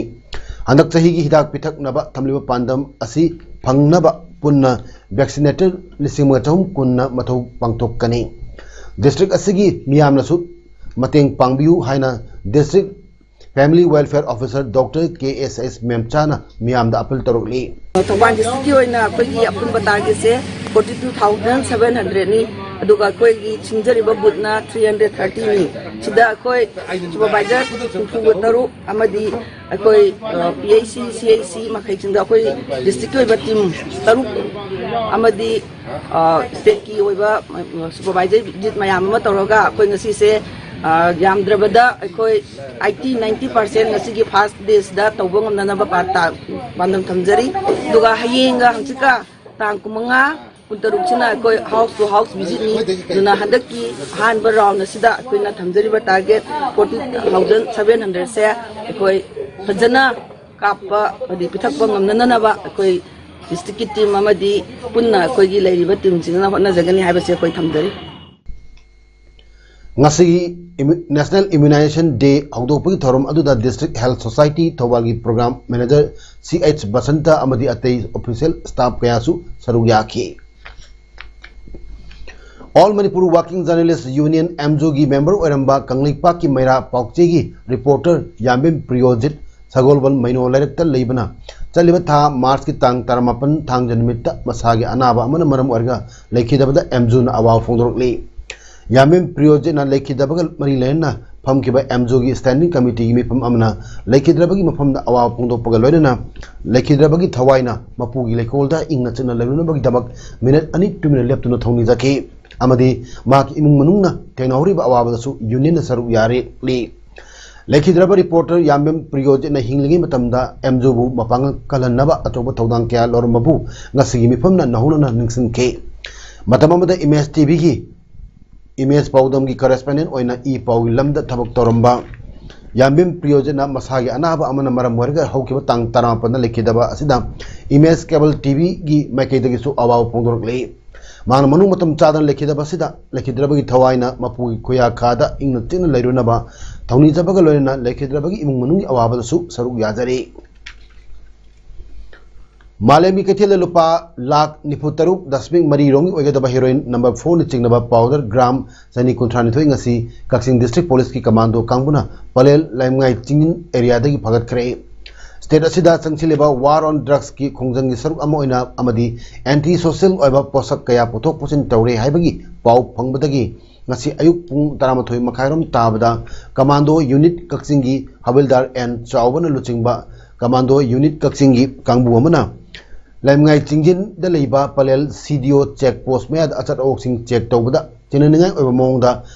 ꯍꯟꯗꯛ ꯆꯍꯤꯒꯤ ꯍꯤꯗꯥꯛ ꯄꯤꯊꯛꯅꯕ ꯊꯝꯂꯤꯕ ꯄꯥꯟꯗꯝ ꯑꯁꯤ ꯐꯪꯅꯕ ꯄꯨꯟꯅ vaccinator ꯂꯤꯁꯤꯡ ꯑꯃꯒ ꯆꯍꯨꯝ ꯀꯨꯟꯅ ꯃꯊꯧ ꯄꯥꯡꯊꯣꯛꯀꯅꯤ꯫ District ꯑꯁꯤꯒꯤ ꯃꯤꯌꯥꯝꯅꯁꯨ ꯃꯇꯦꯡ ꯄꯥꯡꯕꯤꯌꯨ ꯍꯥꯏꯅ district family welfare officer Doctor K S S ꯃꯦꯝꯆꯥꯅ ꯃꯤꯌꯥꯝꯗ appeal ꯇꯧꯔꯛꯂꯤ꯫ ꯊꯧꯕꯥꯜ districtꯀꯤ ꯑꯣꯏꯅ ꯑꯩꯈꯣꯏꯒꯤ ꯑꯄꯨꯟꯕ targetꯁꯦ forty two thousand seven hundredꯅꯤ꯫ ꯑꯗꯨꯒ ꯑꯩꯈꯣꯏꯒꯤ ꯁꯤꯟꯖꯔꯤꯕ boothꯅ three hundred thirtyꯅꯤ꯫ ꯁꯤꯗ ꯑꯩꯈꯣꯏ supervisor ꯍꯨꯝꯐꯨꯒ ꯇꯔꯨꯛ ꯑꯃꯗꯤ ꯑꯩꯈꯣꯏ, ꯑ, P H C, C H C ꯃꯈꯩꯁꯤꯡꯗ ꯑꯩꯈꯣꯏ districtꯀꯤ ꯑꯣꯏꯕ team ꯇꯔꯨꯛ ꯑꯃꯗꯤ, ꯑ, stateꯀꯤ ꯑꯣꯏꯕ, ꯑ, supervisor visit ꯃꯌꯥꯝ ꯑꯃ ꯇꯧꯔꯒ ꯑꯩꯈꯣꯏ ꯉꯁꯤꯁꯦ, ꯑ, ꯌꯥꯝꯗ꯭ꯔꯕꯗ ꯑꯩꯈꯣꯏ eighty ninety percent ꯉꯁꯤꯒꯤ first dayꯁꯤꯗ ꯇꯧꯕ ꯉꯝꯅꯅꯕ ꯄꯥꯟꯗꯝ ꯊꯝꯖꯔꯤ꯫ ꯑꯗꯨꯒ ꯍꯌꯦꯡꯒ ꯍꯪꯆꯤꯠꯀ ꯇꯥꯡ ꯀꯨꯟꯃꯉꯥ, ꯀꯨꯟꯇꯔꯨꯛꯁꯤꯅ ꯑꯩꯈꯣꯏ house to house visitꯅꯤ꯫ ꯑꯗꯨꯅ ꯍꯟꯗꯛꯀꯤ ꯑꯍꯥꯟꯕ round ꯑꯁꯤꯗ ꯑꯩꯈꯣꯏꯅ ꯊꯝꯖꯔꯤꯕ target forty thousand seven hundredꯁꯦ ꯑꯩꯈꯣꯏ ꯐꯖꯅ ꯀꯥꯞꯄ ꯑꯃꯗꯤ ꯄꯤꯊꯛꯄ ꯉꯝꯅꯅꯕ ꯑꯩꯈꯣꯏ districtꯀꯤ team ꯑꯃꯗꯤ ꯄꯨꯟꯅ ꯑꯩꯈꯣꯏꯒꯤ ꯂꯩꯔꯤꯕ teamꯁꯤꯡꯅ ꯍꯣꯠꯅꯖꯒꯅꯤ ꯍꯥꯏꯕꯁꯦ ꯑꯩꯈꯣꯏ ꯊꯝꯖꯔꯤ꯫ ꯉꯁꯤꯒꯤ Immu-, National Immunization Day ꯍꯧꯗꯣꯛꯄꯒꯤ ꯊꯧꯔꯝ ꯑꯗꯨꯗ District Health Society ꯊꯧꯕꯥꯜꯒꯤ program manager C H Basanta ꯑꯃꯗꯤ ꯑꯇꯩ official staff ꯀꯌꯥꯁꯨ ꯁꯔꯨꯛ ꯌꯥꯈꯤ꯫ All Manipur Working Journalist Union, AMJU ꯒꯤ member ꯑꯣꯏꯔꯝꯕ ꯀꯪꯂꯩꯄꯥꯛꯀꯤ ꯃꯩꯔꯥ ꯄꯥꯎꯆꯦꯒꯤ reporter ꯌꯥꯝꯕꯦꯝ ꯄ꯭ꯔꯤꯌꯣꯖꯤꯠ ꯁꯒꯣꯜꯕꯟ ꯃꯩꯅꯣ ꯂꯩꯔꯛꯇ ꯂꯩꯕꯅ ꯆꯠꯂꯤꯕ ꯊꯥ ꯃꯥꯔꯆꯀꯤ ꯇꯥꯡ ꯇꯔꯥꯃꯥꯄꯟ ꯊꯥꯡꯖ ꯅꯨꯃꯤꯠꯇ ꯃꯁꯥꯒꯤ ꯑꯅꯥꯕ ꯑꯃꯅ ꯃꯔꯝ ꯑꯣꯏꯔꯒ ꯂꯩꯈꯤꯗꯕꯗ AMJUꯅ ꯑꯋꯥꯕ ꯐꯣꯡꯗꯣꯔꯛꯂꯤ꯫ ꯌꯥꯝꯕꯦꯝ ꯄ꯭ꯔꯤꯌꯣꯖꯤꯠꯅ ꯂꯩꯈꯤꯗꯕꯒ ꯃꯔꯤ ꯂꯩꯅꯅ ꯐꯝꯈꯤꯕ AMJUꯒꯤ standing committeeꯒꯤ ꯃꯤꯐꯝ ꯑꯃꯅ ꯂꯩꯈꯤꯗ꯭ꯔꯕꯒꯤ ꯃꯐꯝꯗ ꯑꯋꯥꯕ ꯐꯣꯡꯗꯣꯛꯄꯒ ꯂꯣꯏꯅꯅ ꯂꯩꯈꯤꯗ꯭ꯔꯕꯒꯤ ꯊꯋꯥꯏꯅ ꯃꯄꯨꯒꯤ ꯂꯩꯀꯣꯜꯗ ꯏꯪꯅ ꯆꯤꯛꯅ ꯂꯩꯔꯨꯅꯕꯒꯤꯗꯃꯛ minute ꯑꯅꯤ ꯇꯨꯃꯤꯟꯅ ꯂꯦꯞꯇꯨꯅ ꯊꯧꯅꯤꯖꯈꯤ ꯑꯃꯗꯤ ꯃꯍꯥꯛꯀꯤ ꯏꯃꯨꯡ ꯃꯅꯨꯡꯅ ꯊꯦꯡꯅꯍꯧꯔꯤꯕ ꯑꯋꯥꯕꯗꯁꯨ unionꯅ ꯁꯔꯨꯛ ꯌꯥꯔꯛꯂꯤ꯫ ꯂꯩꯈꯤꯗ꯭ꯔꯕ ꯔꯤꯄꯣꯔꯇꯔ ꯌꯥꯝꯕꯦꯝ ꯄ꯭ꯔꯤꯌꯣꯖꯤꯠꯅ ꯍꯤꯡꯂꯤꯉꯩ ꯃꯇꯝꯗ ꯑꯦꯝꯖꯨꯕꯨ ꯃꯄꯥꯡꯒꯜ ꯀꯜꯍꯟꯅꯕ ꯑꯆꯧꯕ ꯊꯧꯗꯥꯡ ꯀꯌꯥ ꯂꯧꯔꯝꯕꯕꯨ ꯉꯁꯤꯒꯤ ꯃꯤꯐꯝꯅ ꯅꯧꯍꯧꯅꯅ ꯅꯤꯡꯁꯤꯡꯈꯤ꯫ ꯃꯇꯝ ꯑꯃꯗ ꯏꯃꯦꯖ ꯇꯤꯚꯤꯒꯤ ꯏꯃꯦꯖ ꯄꯥꯎꯗꯝꯒꯤ ꯀꯔꯦꯁꯄꯦꯟꯗꯦꯟ ꯑꯣꯏꯅ ꯏ ꯄꯥꯎꯒꯤ ꯂꯝꯗ ꯊꯕꯛ ꯇꯧꯔꯝꯕ ꯌꯥꯝꯕꯦꯝ ꯄ꯭ꯔꯤꯌꯣꯖꯤꯠꯅ ꯃꯁꯥꯒꯤ ꯑꯅꯥꯕ ꯑꯃꯅ ꯃꯔꯝ ꯑꯣꯏꯔꯒ ꯍꯧꯈꯤꯕ ꯇꯥꯡ ꯇꯔꯥꯃꯥꯄꯟꯗ ꯂꯩꯈꯤꯗꯕ ꯑꯁꯤꯗ ꯏꯃꯦꯖ ꯀꯦꯕꯜ ꯇꯤꯚꯤꯒꯤ ꯃꯥꯏꯀꯩꯗꯒꯤꯁꯨ ꯑꯋꯥꯕ ꯐꯣꯡꯗꯣꯔꯛꯂꯤ꯫ ꯃꯍꯥꯛꯅ ꯃꯅꯨꯡ ꯃꯇꯝ ꯆꯥꯗꯅ ꯂꯩꯈꯤꯗꯕ ꯑꯁꯤꯗ ꯂꯩꯈꯤꯗ꯭ꯔꯕꯒꯤ ꯊꯋꯥꯏꯅ ꯃꯄꯨꯒꯤ ꯈꯨꯌꯥꯈꯥꯗ ꯏꯪꯅ ꯆꯤꯛꯅ ꯂꯩꯔꯨꯅꯕ ꯊꯧꯅꯤꯖꯕꯒ ꯂꯣꯏꯅꯅ ꯂꯩꯈꯤꯗ꯭ꯔꯕꯒꯤ ꯏꯃꯨꯡ ꯃꯅꯨꯡꯒꯤ ꯑꯋꯥꯕꯗꯁꯨ ꯁꯔꯨꯛ ꯌꯥꯖꯔꯤ꯫ ꯃꯥꯂꯦꯝꯒꯤ ꯀꯩꯊꯦꯜꯗ ꯂꯨꯄꯥ ꯂꯥꯈ ꯅꯤꯐꯨ ꯇꯔꯨꯛ ꯗꯁꯃꯤꯛ ꯃꯔꯤ ꯔꯣꯝꯒꯤ ꯑꯣꯏꯒꯗꯕ ꯍꯦꯔꯣꯏꯟ ꯅꯝꯕꯔ ꯐꯣꯔꯅ ꯆꯤꯡꯅꯕ ꯄꯥꯎꯗꯔ ꯒ꯭ꯔꯥꯝ ꯆꯅꯤ ꯀꯨꯟꯊ꯭ꯔꯥ ꯅꯤꯊꯣꯏ ꯉꯁꯤ ꯀꯛꯆꯤꯡ ꯗꯤꯁꯇ꯭ꯔꯤꯛ ꯄꯨꯂꯤꯁꯀꯤ ꯀꯃꯥꯟꯗꯣ ꯀꯥꯡꯕꯨꯅ ꯄꯂꯦꯜ ꯂꯥꯏꯃꯉꯥꯏ ꯆꯤꯡꯖꯤꯟ ꯑꯦꯔꯤꯌꯥꯗꯒꯤ ꯐꯥꯒꯠꯈ꯭ꯔꯦ꯫ ꯁ꯭ꯇꯦꯠ ꯑꯁꯤꯗ ꯆꯪꯁꯤꯜꯂꯤꯕ ꯋꯥꯔ ꯑꯣꯟ ꯗ꯭ꯔꯒꯁꯀꯤ ꯈꯣꯡꯖꯪꯒꯤ ꯁꯔꯨꯛ ꯑꯃ ꯑꯣꯏꯅ ꯑꯃꯗꯤ ꯑꯦꯟꯇꯤ ꯁꯣꯁꯤꯌꯦꯜ ꯑꯣꯏꯕ ꯄꯣꯠꯁꯛ ꯀꯌꯥ ꯄꯨꯊꯣꯛ ꯄꯨꯁꯤꯟ ꯇꯧꯔꯦ ꯍꯥꯏꯕꯒꯤ ꯄꯥꯎ ꯐꯪꯕꯗꯒꯤ ꯉꯁꯤ ꯑꯌꯨꯛ ꯄꯨꯡ ꯇꯔꯥꯃꯥꯊꯣꯏ ꯃꯈꯥꯏꯔꯣꯝ ꯇꯥꯕꯗ ꯀꯃꯥꯟꯗꯣ ꯌꯨꯅꯤꯠ ꯀꯛꯆꯤꯡꯒꯤ ꯍꯕꯤꯜꯗꯥꯔ ꯑꯦꯟ ꯆꯥꯎꯕꯅ ꯂꯨꯆꯤꯡꯕ ꯀꯃꯥꯟꯗꯣ ꯌꯨꯅꯤꯠ ꯀꯛꯆꯤꯡꯒꯤ ꯀꯥꯡꯕꯨ ꯑꯃꯅ ꯂꯥꯏꯃꯉꯥꯏ ꯆꯤꯡꯖꯤꯟꯗ ꯂꯩꯕ ꯄꯂꯦꯜ ꯁꯤ ꯗꯤ ꯑꯣ ꯆꯦꯛ ꯄꯣꯁ ꯃꯌꯥꯗ ꯑꯆꯠ ꯑꯋꯣꯛꯁꯤꯡ ꯆꯦꯛ ꯇꯧꯕꯗ ꯆꯤꯡꯅꯅꯤꯡꯉꯥꯏ ꯑꯣꯏꯕ ꯃꯑꯣꯡꯗ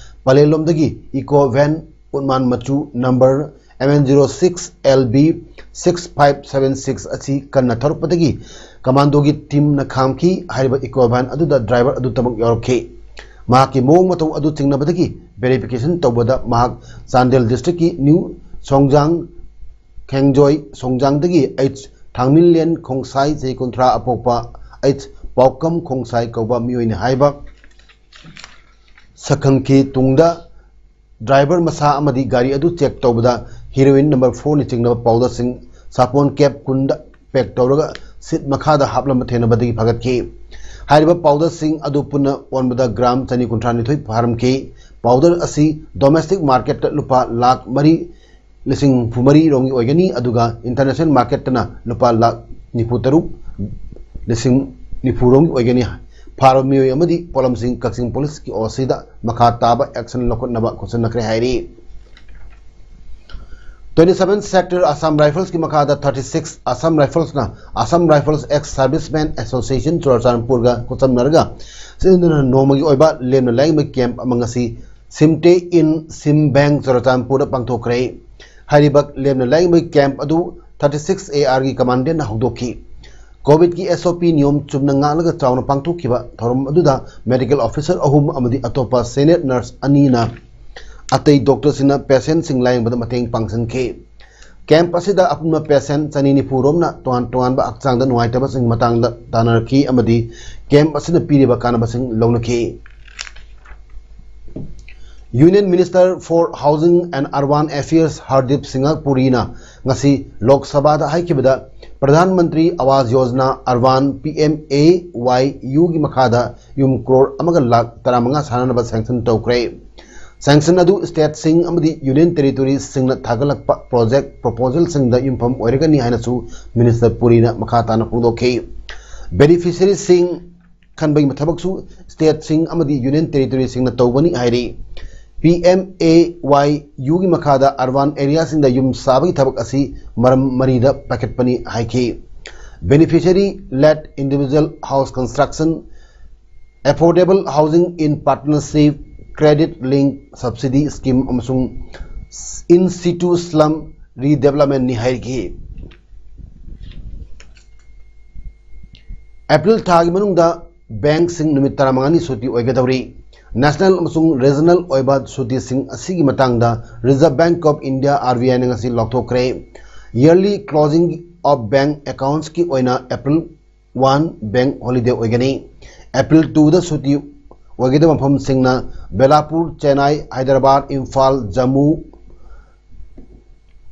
ꯄꯂꯦꯜ ꯂꯣꯝꯗꯒꯤ ꯏꯀꯣ ꯚꯦꯟ ꯎꯠꯃꯥꯟ ꯃꯆꯨ number M N zero six L B six five seven six ꯑꯁꯤ ꯀꯟꯅ ꯊꯧꯔꯛꯄꯗꯒꯤ ꯀꯃꯥꯟꯗꯣꯒꯤ ꯇꯤꯝꯅ ꯈꯥꯝꯈꯤ꯫ ꯍꯥꯏꯔꯤꯕ ꯏꯀꯣ ꯚꯦꯟ ꯑꯗꯨꯗ ꯗ꯭ꯔꯥꯏꯚꯔ ꯑꯗꯨꯇꯃꯛ ꯌꯥꯎꯔꯛꯈꯤ꯫ ꯃꯍꯥꯛꯀꯤ ꯃꯑꯣꯡ ꯃꯇꯧ ꯑꯗꯨ ꯆꯤꯡꯅꯕꯗꯒꯤ ꯚꯦꯔꯤꯐꯤꯀꯦꯁꯟ ꯇꯧꯕꯗ ꯃꯍꯥꯛ ꯆꯥꯟꯗꯦꯜ ꯗꯤꯁꯇ꯭ꯔꯤꯛꯀꯤ ꯅ꯭ꯌꯨ ꯁꯣꯡꯖꯥꯡ ꯈꯦꯡꯖꯣꯏ ꯁꯣꯡꯖꯥꯡꯗꯒꯤ ꯑꯩꯆ ꯊꯥꯡꯃꯤꯟꯂꯦꯟ ꯈꯣꯡꯁꯥꯏ, ꯆꯍꯤ ꯀꯨꯟꯊ꯭ꯔꯥ ꯑꯄꯣꯛꯄ, ꯑꯩꯆ ꯄꯥꯎꯀꯝ ꯈꯣꯡꯁꯥꯏ ꯀꯧꯕ ꯃꯤꯑꯣꯏꯅꯤ ꯍꯥꯏꯕ ꯁꯛꯈꯪꯈꯤ꯫ ꯇꯨꯡꯗ ꯗ꯭ꯔꯥꯏꯚꯔ ꯃꯁꯥ ꯑꯃꯗꯤ ꯒꯥꯔꯤ ꯑꯗꯨ ꯆꯦꯛ ꯇꯧꯕꯗ ꯍꯤꯔꯣꯏꯟ ꯅꯝꯕꯔ ꯐꯣꯔꯅ ꯆꯤꯡꯅꯕ ꯄꯥꯎꯗꯔꯁꯤꯡ ꯁꯥꯄꯣꯟ ꯀꯦꯞ ꯀꯨꯟꯗ ꯄꯦꯛ ꯇꯧꯔꯒ ꯁꯤꯠ ꯃꯈꯥꯗ ꯍꯥꯞꯂꯝꯕ ꯊꯦꯡꯅꯕꯗꯒꯤ ꯐꯒꯠꯈꯤ꯫ ꯍꯥꯏꯔꯤꯕ ꯄꯥꯎꯗꯔꯁꯤꯡ ꯑꯗꯨ ꯄꯨꯟꯅ ꯑꯣꯟꯕꯗ ꯒ꯭ꯔꯥꯝ ꯆꯅꯤ ꯀꯨꯟꯊ꯭ꯔꯥ ꯅꯤꯊꯣꯏ ꯐꯥꯔꯝꯈꯤ꯫ ꯄꯥꯎꯗꯔ ꯑꯁꯤ ꯗꯣꯃꯦꯁꯇꯤꯛ ꯃꯥꯔꯀꯦꯠꯇ ꯂꯨꯄꯥ ꯂꯥꯈ ꯃꯔꯤ ꯂꯤꯁꯤꯡ ꯍꯨꯝꯐꯨ ꯃꯔꯤ ꯔꯣꯝꯒꯤ ꯑꯣꯏꯒꯅꯤ, ꯑꯗꯨꯒ ꯏꯟꯇꯔꯅꯦꯁꯅꯦꯜ ꯃꯥꯔꯀꯦꯠꯇꯅ ꯂꯨꯄꯥ ꯂꯥꯈ ꯅꯤꯐꯨ ꯇꯔꯨꯛ ꯂꯤꯁꯤꯡ ꯅꯤꯐꯨ ꯔꯣꯝꯒꯤ ꯑꯣꯏꯒꯅꯤ꯫ ꯐꯥꯔꯕ ꯃꯤꯑꯣꯏ ꯑꯃꯗꯤ ꯄꯣꯠꯂꯝꯁꯤꯡ ꯀꯛꯆꯤꯡ ꯄꯨꯂꯤꯁꯀꯤ ꯑꯣ ꯁꯤꯗ ꯃꯈꯥ ꯇꯥꯕ ꯑꯦꯛꯁꯟ ꯂꯧꯈꯠꯅꯕ ꯈꯣꯠꯆꯟꯅꯈ꯭ꯔꯦ ꯍꯥꯏꯔꯤ꯫ ꯇ꯭ꯋꯦꯟꯇꯤ ꯁꯚꯦꯟ ꯁꯦꯛꯇꯔ ꯑꯁꯥꯝ ꯔꯥꯏꯐꯜꯁꯀꯤ ꯃꯈꯥꯗ ꯊꯥꯔꯇꯤ ꯁꯤꯛꯁ ꯑꯁꯥꯝ ꯔꯥꯏꯐꯜꯁꯅ Assam rifles ex servicemen association ꯆꯨꯔꯥꯆꯥꯟꯄꯨꯔꯒ ꯈꯨꯠꯁꯝꯅꯔꯒ ꯁꯤꯖꯤꯟꯅꯗꯨꯅ ꯅꯣꯡꯃꯒꯤ ꯑꯣꯏꯕ ꯂꯦꯝꯅ ꯂꯥꯏꯌꯦꯡꯕ ꯀꯦꯝꯞ ꯑꯃ ꯉꯁꯤ ꯁꯤꯝꯇꯦ ꯏꯟ ꯁꯤꯝ ꯕꯦꯡ ꯆꯨꯔꯆꯥꯟꯄꯨꯔꯗ ꯄꯥꯡꯊꯣꯛꯈ꯭ꯔꯦ꯫ ꯍꯥꯏꯔꯤꯕ ꯂꯦꯝꯅ ꯂꯥꯏꯌꯦꯡꯕꯒꯤ ꯀꯦꯝꯞ ꯑꯗꯨ ꯊꯥꯔꯇꯤ ꯁꯤꯛꯁ ꯑꯦ ꯑꯥꯔꯒꯤ ꯀꯃꯥꯟꯗꯦꯟꯠꯅ ꯍꯧꯗꯣꯛꯈꯤ꯫ ꯀꯣꯚꯤꯗꯀꯤ ꯑꯦꯁ ꯑꯣ ꯄꯤ ꯅꯤꯌꯣꯝ ꯆꯨꯝꯅ ꯉꯥꯛꯂꯒ ꯆꯥꯎꯅ ꯄꯥꯡꯊꯣꯛꯈꯤꯕ ꯊꯧꯔꯝ ꯑꯗꯨꯗ ꯃꯦꯗꯤꯀꯦꯜ ꯑꯣꯐꯤꯁꯔ ꯑꯍꯨꯝ ꯑꯃꯗꯤ ꯑꯇꯣꯞꯄ ꯁꯦꯅꯤꯌꯔ ꯅꯔꯁ ꯑꯅꯤꯅ ꯑꯇꯩ ꯗꯣꯛꯇꯔꯁꯤꯡꯅ ꯄꯦꯁꯦꯟꯠꯁꯤꯡ ꯂꯥꯌꯦꯡꯕꯗ ꯃꯇꯦꯡ ꯄꯥꯡꯁꯤꯟꯈꯤ꯫ ꯀꯦꯝꯞ ꯑꯁꯤꯗ ꯑꯄꯨꯟꯕ ꯄꯦꯁꯦꯟꯠ ꯆꯅꯤ ꯅꯤꯐꯨ ꯔꯣꯝꯅ ꯇꯣꯉꯥꯟ ꯇꯣꯉꯥꯟꯕ ꯍꯛꯆꯥꯡꯗ ꯅꯨꯡꯉꯥꯏꯇꯕꯁꯤꯡ ꯃꯇꯥꯡꯗ ꯇꯥꯟꯅꯔꯛꯈꯤ ꯑꯃꯗꯤ ꯀꯦꯝꯞ ꯑꯁꯤꯅ ꯄꯤꯔꯤꯕ ꯀꯥꯟꯅꯕꯁꯤꯡ ꯂꯧꯅꯈꯤ꯫ Union Minister for Housing and Urban Affairs Hardip Singh Purina ꯉꯁꯤ ꯂꯣꯛ ꯁꯚꯥꯗ ꯍꯥꯏꯈꯤꯕꯗ, Pradhan Mantri Awas Yojana urban, P M A Y ꯌꯨꯒꯤ ꯃꯈꯥꯗ ꯌꯨꯝ ꯀ꯭ꯔꯣꯔ ꯑꯃꯒ ꯂꯥꯈ ꯇꯔꯥꯃꯉꯥ ꯁꯥꯅꯅꯕ ꯁꯦꯡꯁꯟ ꯇꯧꯈ꯭ꯔꯦ꯫ ꯁꯦꯡꯁꯟ ꯑꯗꯨ ꯁ꯭ꯇꯦꯠꯁꯤꯡ ꯑꯃꯗꯤ ꯌꯨꯅꯤꯌꯟ ꯇꯦꯔꯤꯇꯣꯔꯤꯁꯤꯡꯅ ꯊꯥꯒꯠꯂꯛꯄ ꯄ꯭ꯔꯣꯖꯦꯛ ꯄ꯭ꯔꯣꯄꯣꯖꯦꯜꯁꯤꯡꯗ ꯌꯨꯝꯐꯝ ꯑꯣꯏꯔꯒꯅꯤ ꯍꯥꯏꯅꯁꯨ ꯃꯤꯅꯤꯁꯇꯔ ꯄꯨꯔꯤꯅ ꯃꯈꯥ ꯇꯥꯅ ꯐꯣꯡꯗꯣꯛꯈꯤ꯫ ꯕꯦꯅꯤꯐꯤꯁꯔꯤꯁꯤꯡ ꯈꯟꯕꯒꯤ ꯊꯕꯛꯁꯨ ꯁ꯭ꯇꯦꯠꯁꯤꯡ ꯑꯃꯗꯤ ꯌꯨꯅꯤꯌꯟ ꯇꯦꯔꯤꯇꯣꯔꯤꯁꯤꯡꯅ ꯇꯧꯕꯅꯤ ꯍꯥꯏꯔꯤ꯫ ꯄꯤ ꯑꯦꯝ ꯑꯦ ꯋꯥꯏ ꯌꯨꯒꯤ ꯃꯈꯥꯗ ꯑꯔꯕꯥꯟ ꯑꯦꯔꯤꯌꯥꯁꯤꯡꯗ ꯌꯨꯝ ꯁꯥꯕꯒꯤ ꯊꯕꯛ ꯑꯁꯤ ꯃꯔꯝ ꯃꯔꯤꯗ ꯄꯥꯏꯈꯠꯄꯅꯤ ꯍꯥꯏꯈꯤ꯫ Beneficiary led individual house construction, affordable housing in partnership, credit link subsidy scheme ꯑꯃꯁꯨꯡ in situ slum redevelopmentꯅꯤ ꯍꯥꯏꯔꯤꯈꯤ꯫ ꯑꯦꯄ꯭ꯔꯤꯜ ꯊꯥꯒꯤ ꯃꯅꯨꯡꯗ ꯕꯦꯡꯛꯁꯤꯡ ꯅꯨꯃꯤꯠ ꯇꯔꯥꯃꯉꯥꯅꯤ ꯁꯨꯇꯤ ꯑꯣꯏꯒꯗꯧꯔꯤ꯫ ꯅꯦꯁꯅꯦꯜ ꯑꯃꯁꯨꯡ ꯔꯤꯖꯅꯦꯜ ꯑꯣꯏꯕ ꯁꯨꯇꯤꯁꯤꯡ ꯑꯁꯤꯒꯤ ꯃꯇꯥꯡꯗ Reserve Bank of India, R B I ꯅ ꯉꯁꯤ ꯂꯥꯎꯊꯣꯛꯈ꯭ꯔꯦ꯫ Yearly closing of bank accountsꯀꯤ ꯑꯣꯏꯅ ꯑꯦꯄ꯭ꯔꯤꯜ ꯋꯥꯟ ꯕꯦꯡꯛ ꯍꯣꯂꯤꯗꯦ ꯑꯣꯏꯒꯅꯤ꯫ ꯑꯦꯄ꯭ꯔꯤꯜ ꯇꯨꯗ ꯁꯨꯇꯤ ꯑꯣꯏꯒꯗꯕ ꯃꯐꯝꯁꯤꯡꯅ ꯕꯦꯂꯥꯄꯨꯔ, ꯆꯦꯟꯅꯥꯏ, ꯍꯥꯏꯗ꯭ꯔꯕꯥꯗ, ꯏꯝꯐꯥꯜ, ꯖꯝꯃꯨ,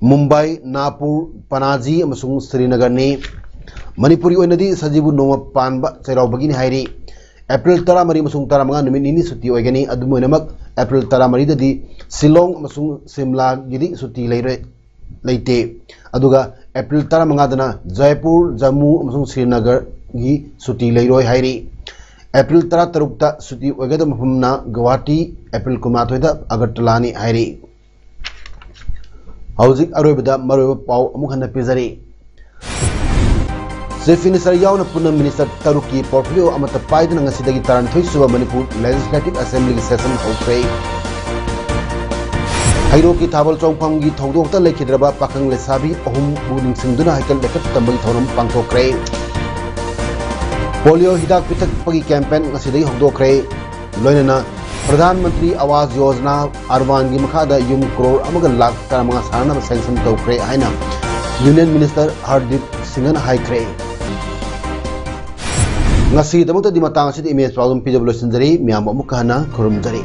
ꯃꯨꯝꯕꯥꯏ, ꯅꯥꯄꯨꯔ, ꯄꯅꯥꯖꯤ ꯑꯃꯁꯨꯡ ꯁ꯭ꯔꯤꯅꯒꯔꯅꯤ꯫ ꯃꯅꯤꯄꯨꯔꯒꯤ ꯑꯣꯏꯅꯗꯤ ꯁꯖꯤꯕꯨ ꯅꯣꯡꯃ ꯄꯥꯟꯕ ꯆꯩꯔꯥꯎꯕꯒꯤꯅꯤ ꯍꯥꯏꯔꯤ꯫ ꯑꯦꯄ꯭ꯔꯤꯜ ꯇꯔꯥꯃꯔꯤ ꯑꯃꯁꯨꯡ ꯇꯔꯥꯃꯉꯥ ꯅꯨꯃꯤꯠ ꯅꯤꯅꯤ ꯁꯨꯇꯤ ꯑꯣꯏꯒꯅꯤ꯫ ꯑꯗꯨꯝ ꯑꯣꯏꯅꯃꯛ, ꯑꯦꯄ꯭ꯔꯤꯜ ꯇꯔꯥꯃꯔꯤꯗꯗꯤ ꯁꯤꯂꯣꯡ ꯑꯃꯁꯨꯡ ꯁꯤꯝꯂꯥꯒꯤꯗꯤ ꯁꯨꯇꯤ ꯂꯩꯔꯣꯏ, ꯂꯩꯇꯦ꯫ ꯑꯗꯨꯒ ꯑꯦꯄ꯭ꯔꯤꯜ ꯇꯔꯥꯃꯉꯥꯗꯅ ꯖꯥꯏꯄꯨꯔ, ꯖꯝꯃꯨ ꯑꯃꯁꯨꯡ ꯁ꯭ꯔꯤꯅꯒꯔꯒꯤ ꯁꯨꯇꯤ ꯂꯩꯔꯣꯏ ꯍꯥꯏꯔꯤ꯫ ꯑꯦꯄ꯭ꯔꯤꯜ ꯇꯔꯥꯇꯔꯨꯛꯇ ꯁꯨꯇꯤ ꯑꯣꯏꯒꯗꯕ ꯃꯐꯝꯅ ꯒꯨꯋꯥꯍꯥꯇꯤ, ꯑꯦꯄ꯭ꯔꯤꯜ ꯀꯨꯟꯃꯥꯊꯣꯏꯗ ꯑꯒꯔꯇꯂꯥꯅꯤ ꯍꯥꯏꯔꯤ꯫ ꯍꯧꯖꯤꯛ ꯑꯔꯣꯏꯕꯗ ꯃꯔꯨꯑꯣꯏꯕ ꯄꯥꯎ ꯑꯃꯨꯛ ꯍꯟꯅ ꯄꯤꯖꯔꯤ꯫ ꯆꯤꯐ ꯃꯤꯅꯤꯁꯇꯔ ꯌꯥꯎꯅ ꯄꯨꯟꯅ ꯃꯤꯅꯤꯁꯇꯔ ꯇꯔꯨꯛꯀꯤ ꯄꯣꯔꯠꯐꯣꯂꯤꯑꯣ ꯑꯃꯠꯇ ꯄꯥꯏꯗꯨꯅ ꯉꯁꯤꯗꯒꯤ ꯇꯔꯥꯅꯤꯊꯣꯏ ꯁꯨꯕ ꯃꯅꯤꯄꯨꯔ ꯂꯦꯖꯤꯁꯂꯦꯇꯤꯚ ꯑꯦꯁꯦꯝꯕ꯭ꯂꯤꯒꯤ ꯁꯦꯁꯟ ꯍꯧꯈ꯭ꯔꯦ꯫ ꯍꯩꯔꯣꯛꯀꯤ ꯊꯥꯕꯜ ꯆꯣꯡꯐꯝꯒꯤ ꯊꯧꯗꯣꯛꯇ ꯂꯩꯈꯤꯗ꯭ꯔꯕ ꯄꯥꯈꯪ ꯂꯩꯁꯥꯕꯤ ꯑꯍꯨꯝꯕꯨ ꯅꯤꯡꯁꯤꯡꯗꯨꯅ ꯍꯩꯀꯠ ꯂꯩꯀꯠ ꯇꯝꯕꯒꯤ ꯊꯧꯔꯝ ꯄꯥꯡꯊꯣꯛꯈ꯭ꯔꯦ꯫ ꯄꯣꯂꯤꯑꯣ ꯍꯤꯗꯥꯛ ꯄꯤꯊꯛꯄꯒꯤ ꯀꯦꯝꯄꯦꯟ ꯉꯁꯤꯗꯒꯤ ꯍꯧꯗꯣꯛꯈ꯭ꯔꯦ꯫ ꯂꯣꯏꯅꯅ ꯄ꯭ꯔꯙꯥꯟ ꯃꯟꯇ꯭ꯔꯤ ꯑꯋꯥꯁ ꯌꯣꯖꯅꯥ ꯑꯔꯕꯥꯟꯒꯤ ꯃꯈꯥꯗ ꯌꯨꯝ ꯀ꯭ꯔꯣꯔ ꯑꯃꯒ ꯂꯥꯈ ꯇꯔꯥꯃꯉꯥ ꯁꯥꯅꯅꯕ ꯁꯦꯡꯁꯟ ꯇꯧꯈ꯭ꯔꯦ ꯍꯥꯏꯅ ꯌꯨꯅꯤꯌꯟ ꯃꯤꯅꯤꯁꯇꯔ ꯍꯔꯗꯤꯞ ꯁꯤꯡꯍꯅ ꯍꯥꯏꯈ꯭ꯔꯦ꯫ ꯉꯁꯤꯒꯤꯗꯃꯛꯇꯗꯤ ꯃꯇꯥꯡ ꯑꯁꯤꯗ ꯏꯃꯦꯖ ꯄꯥꯎꯗꯝ ꯄꯤꯖꯕ ꯂꯣꯏꯁꯤꯟꯖꯔꯤ꯫ ꯃꯌꯥꯝꯕꯨ ꯑꯃꯨꯛꯀ ꯍꯟꯅ ꯈꯨꯔꯨꯝꯖꯔꯤ꯫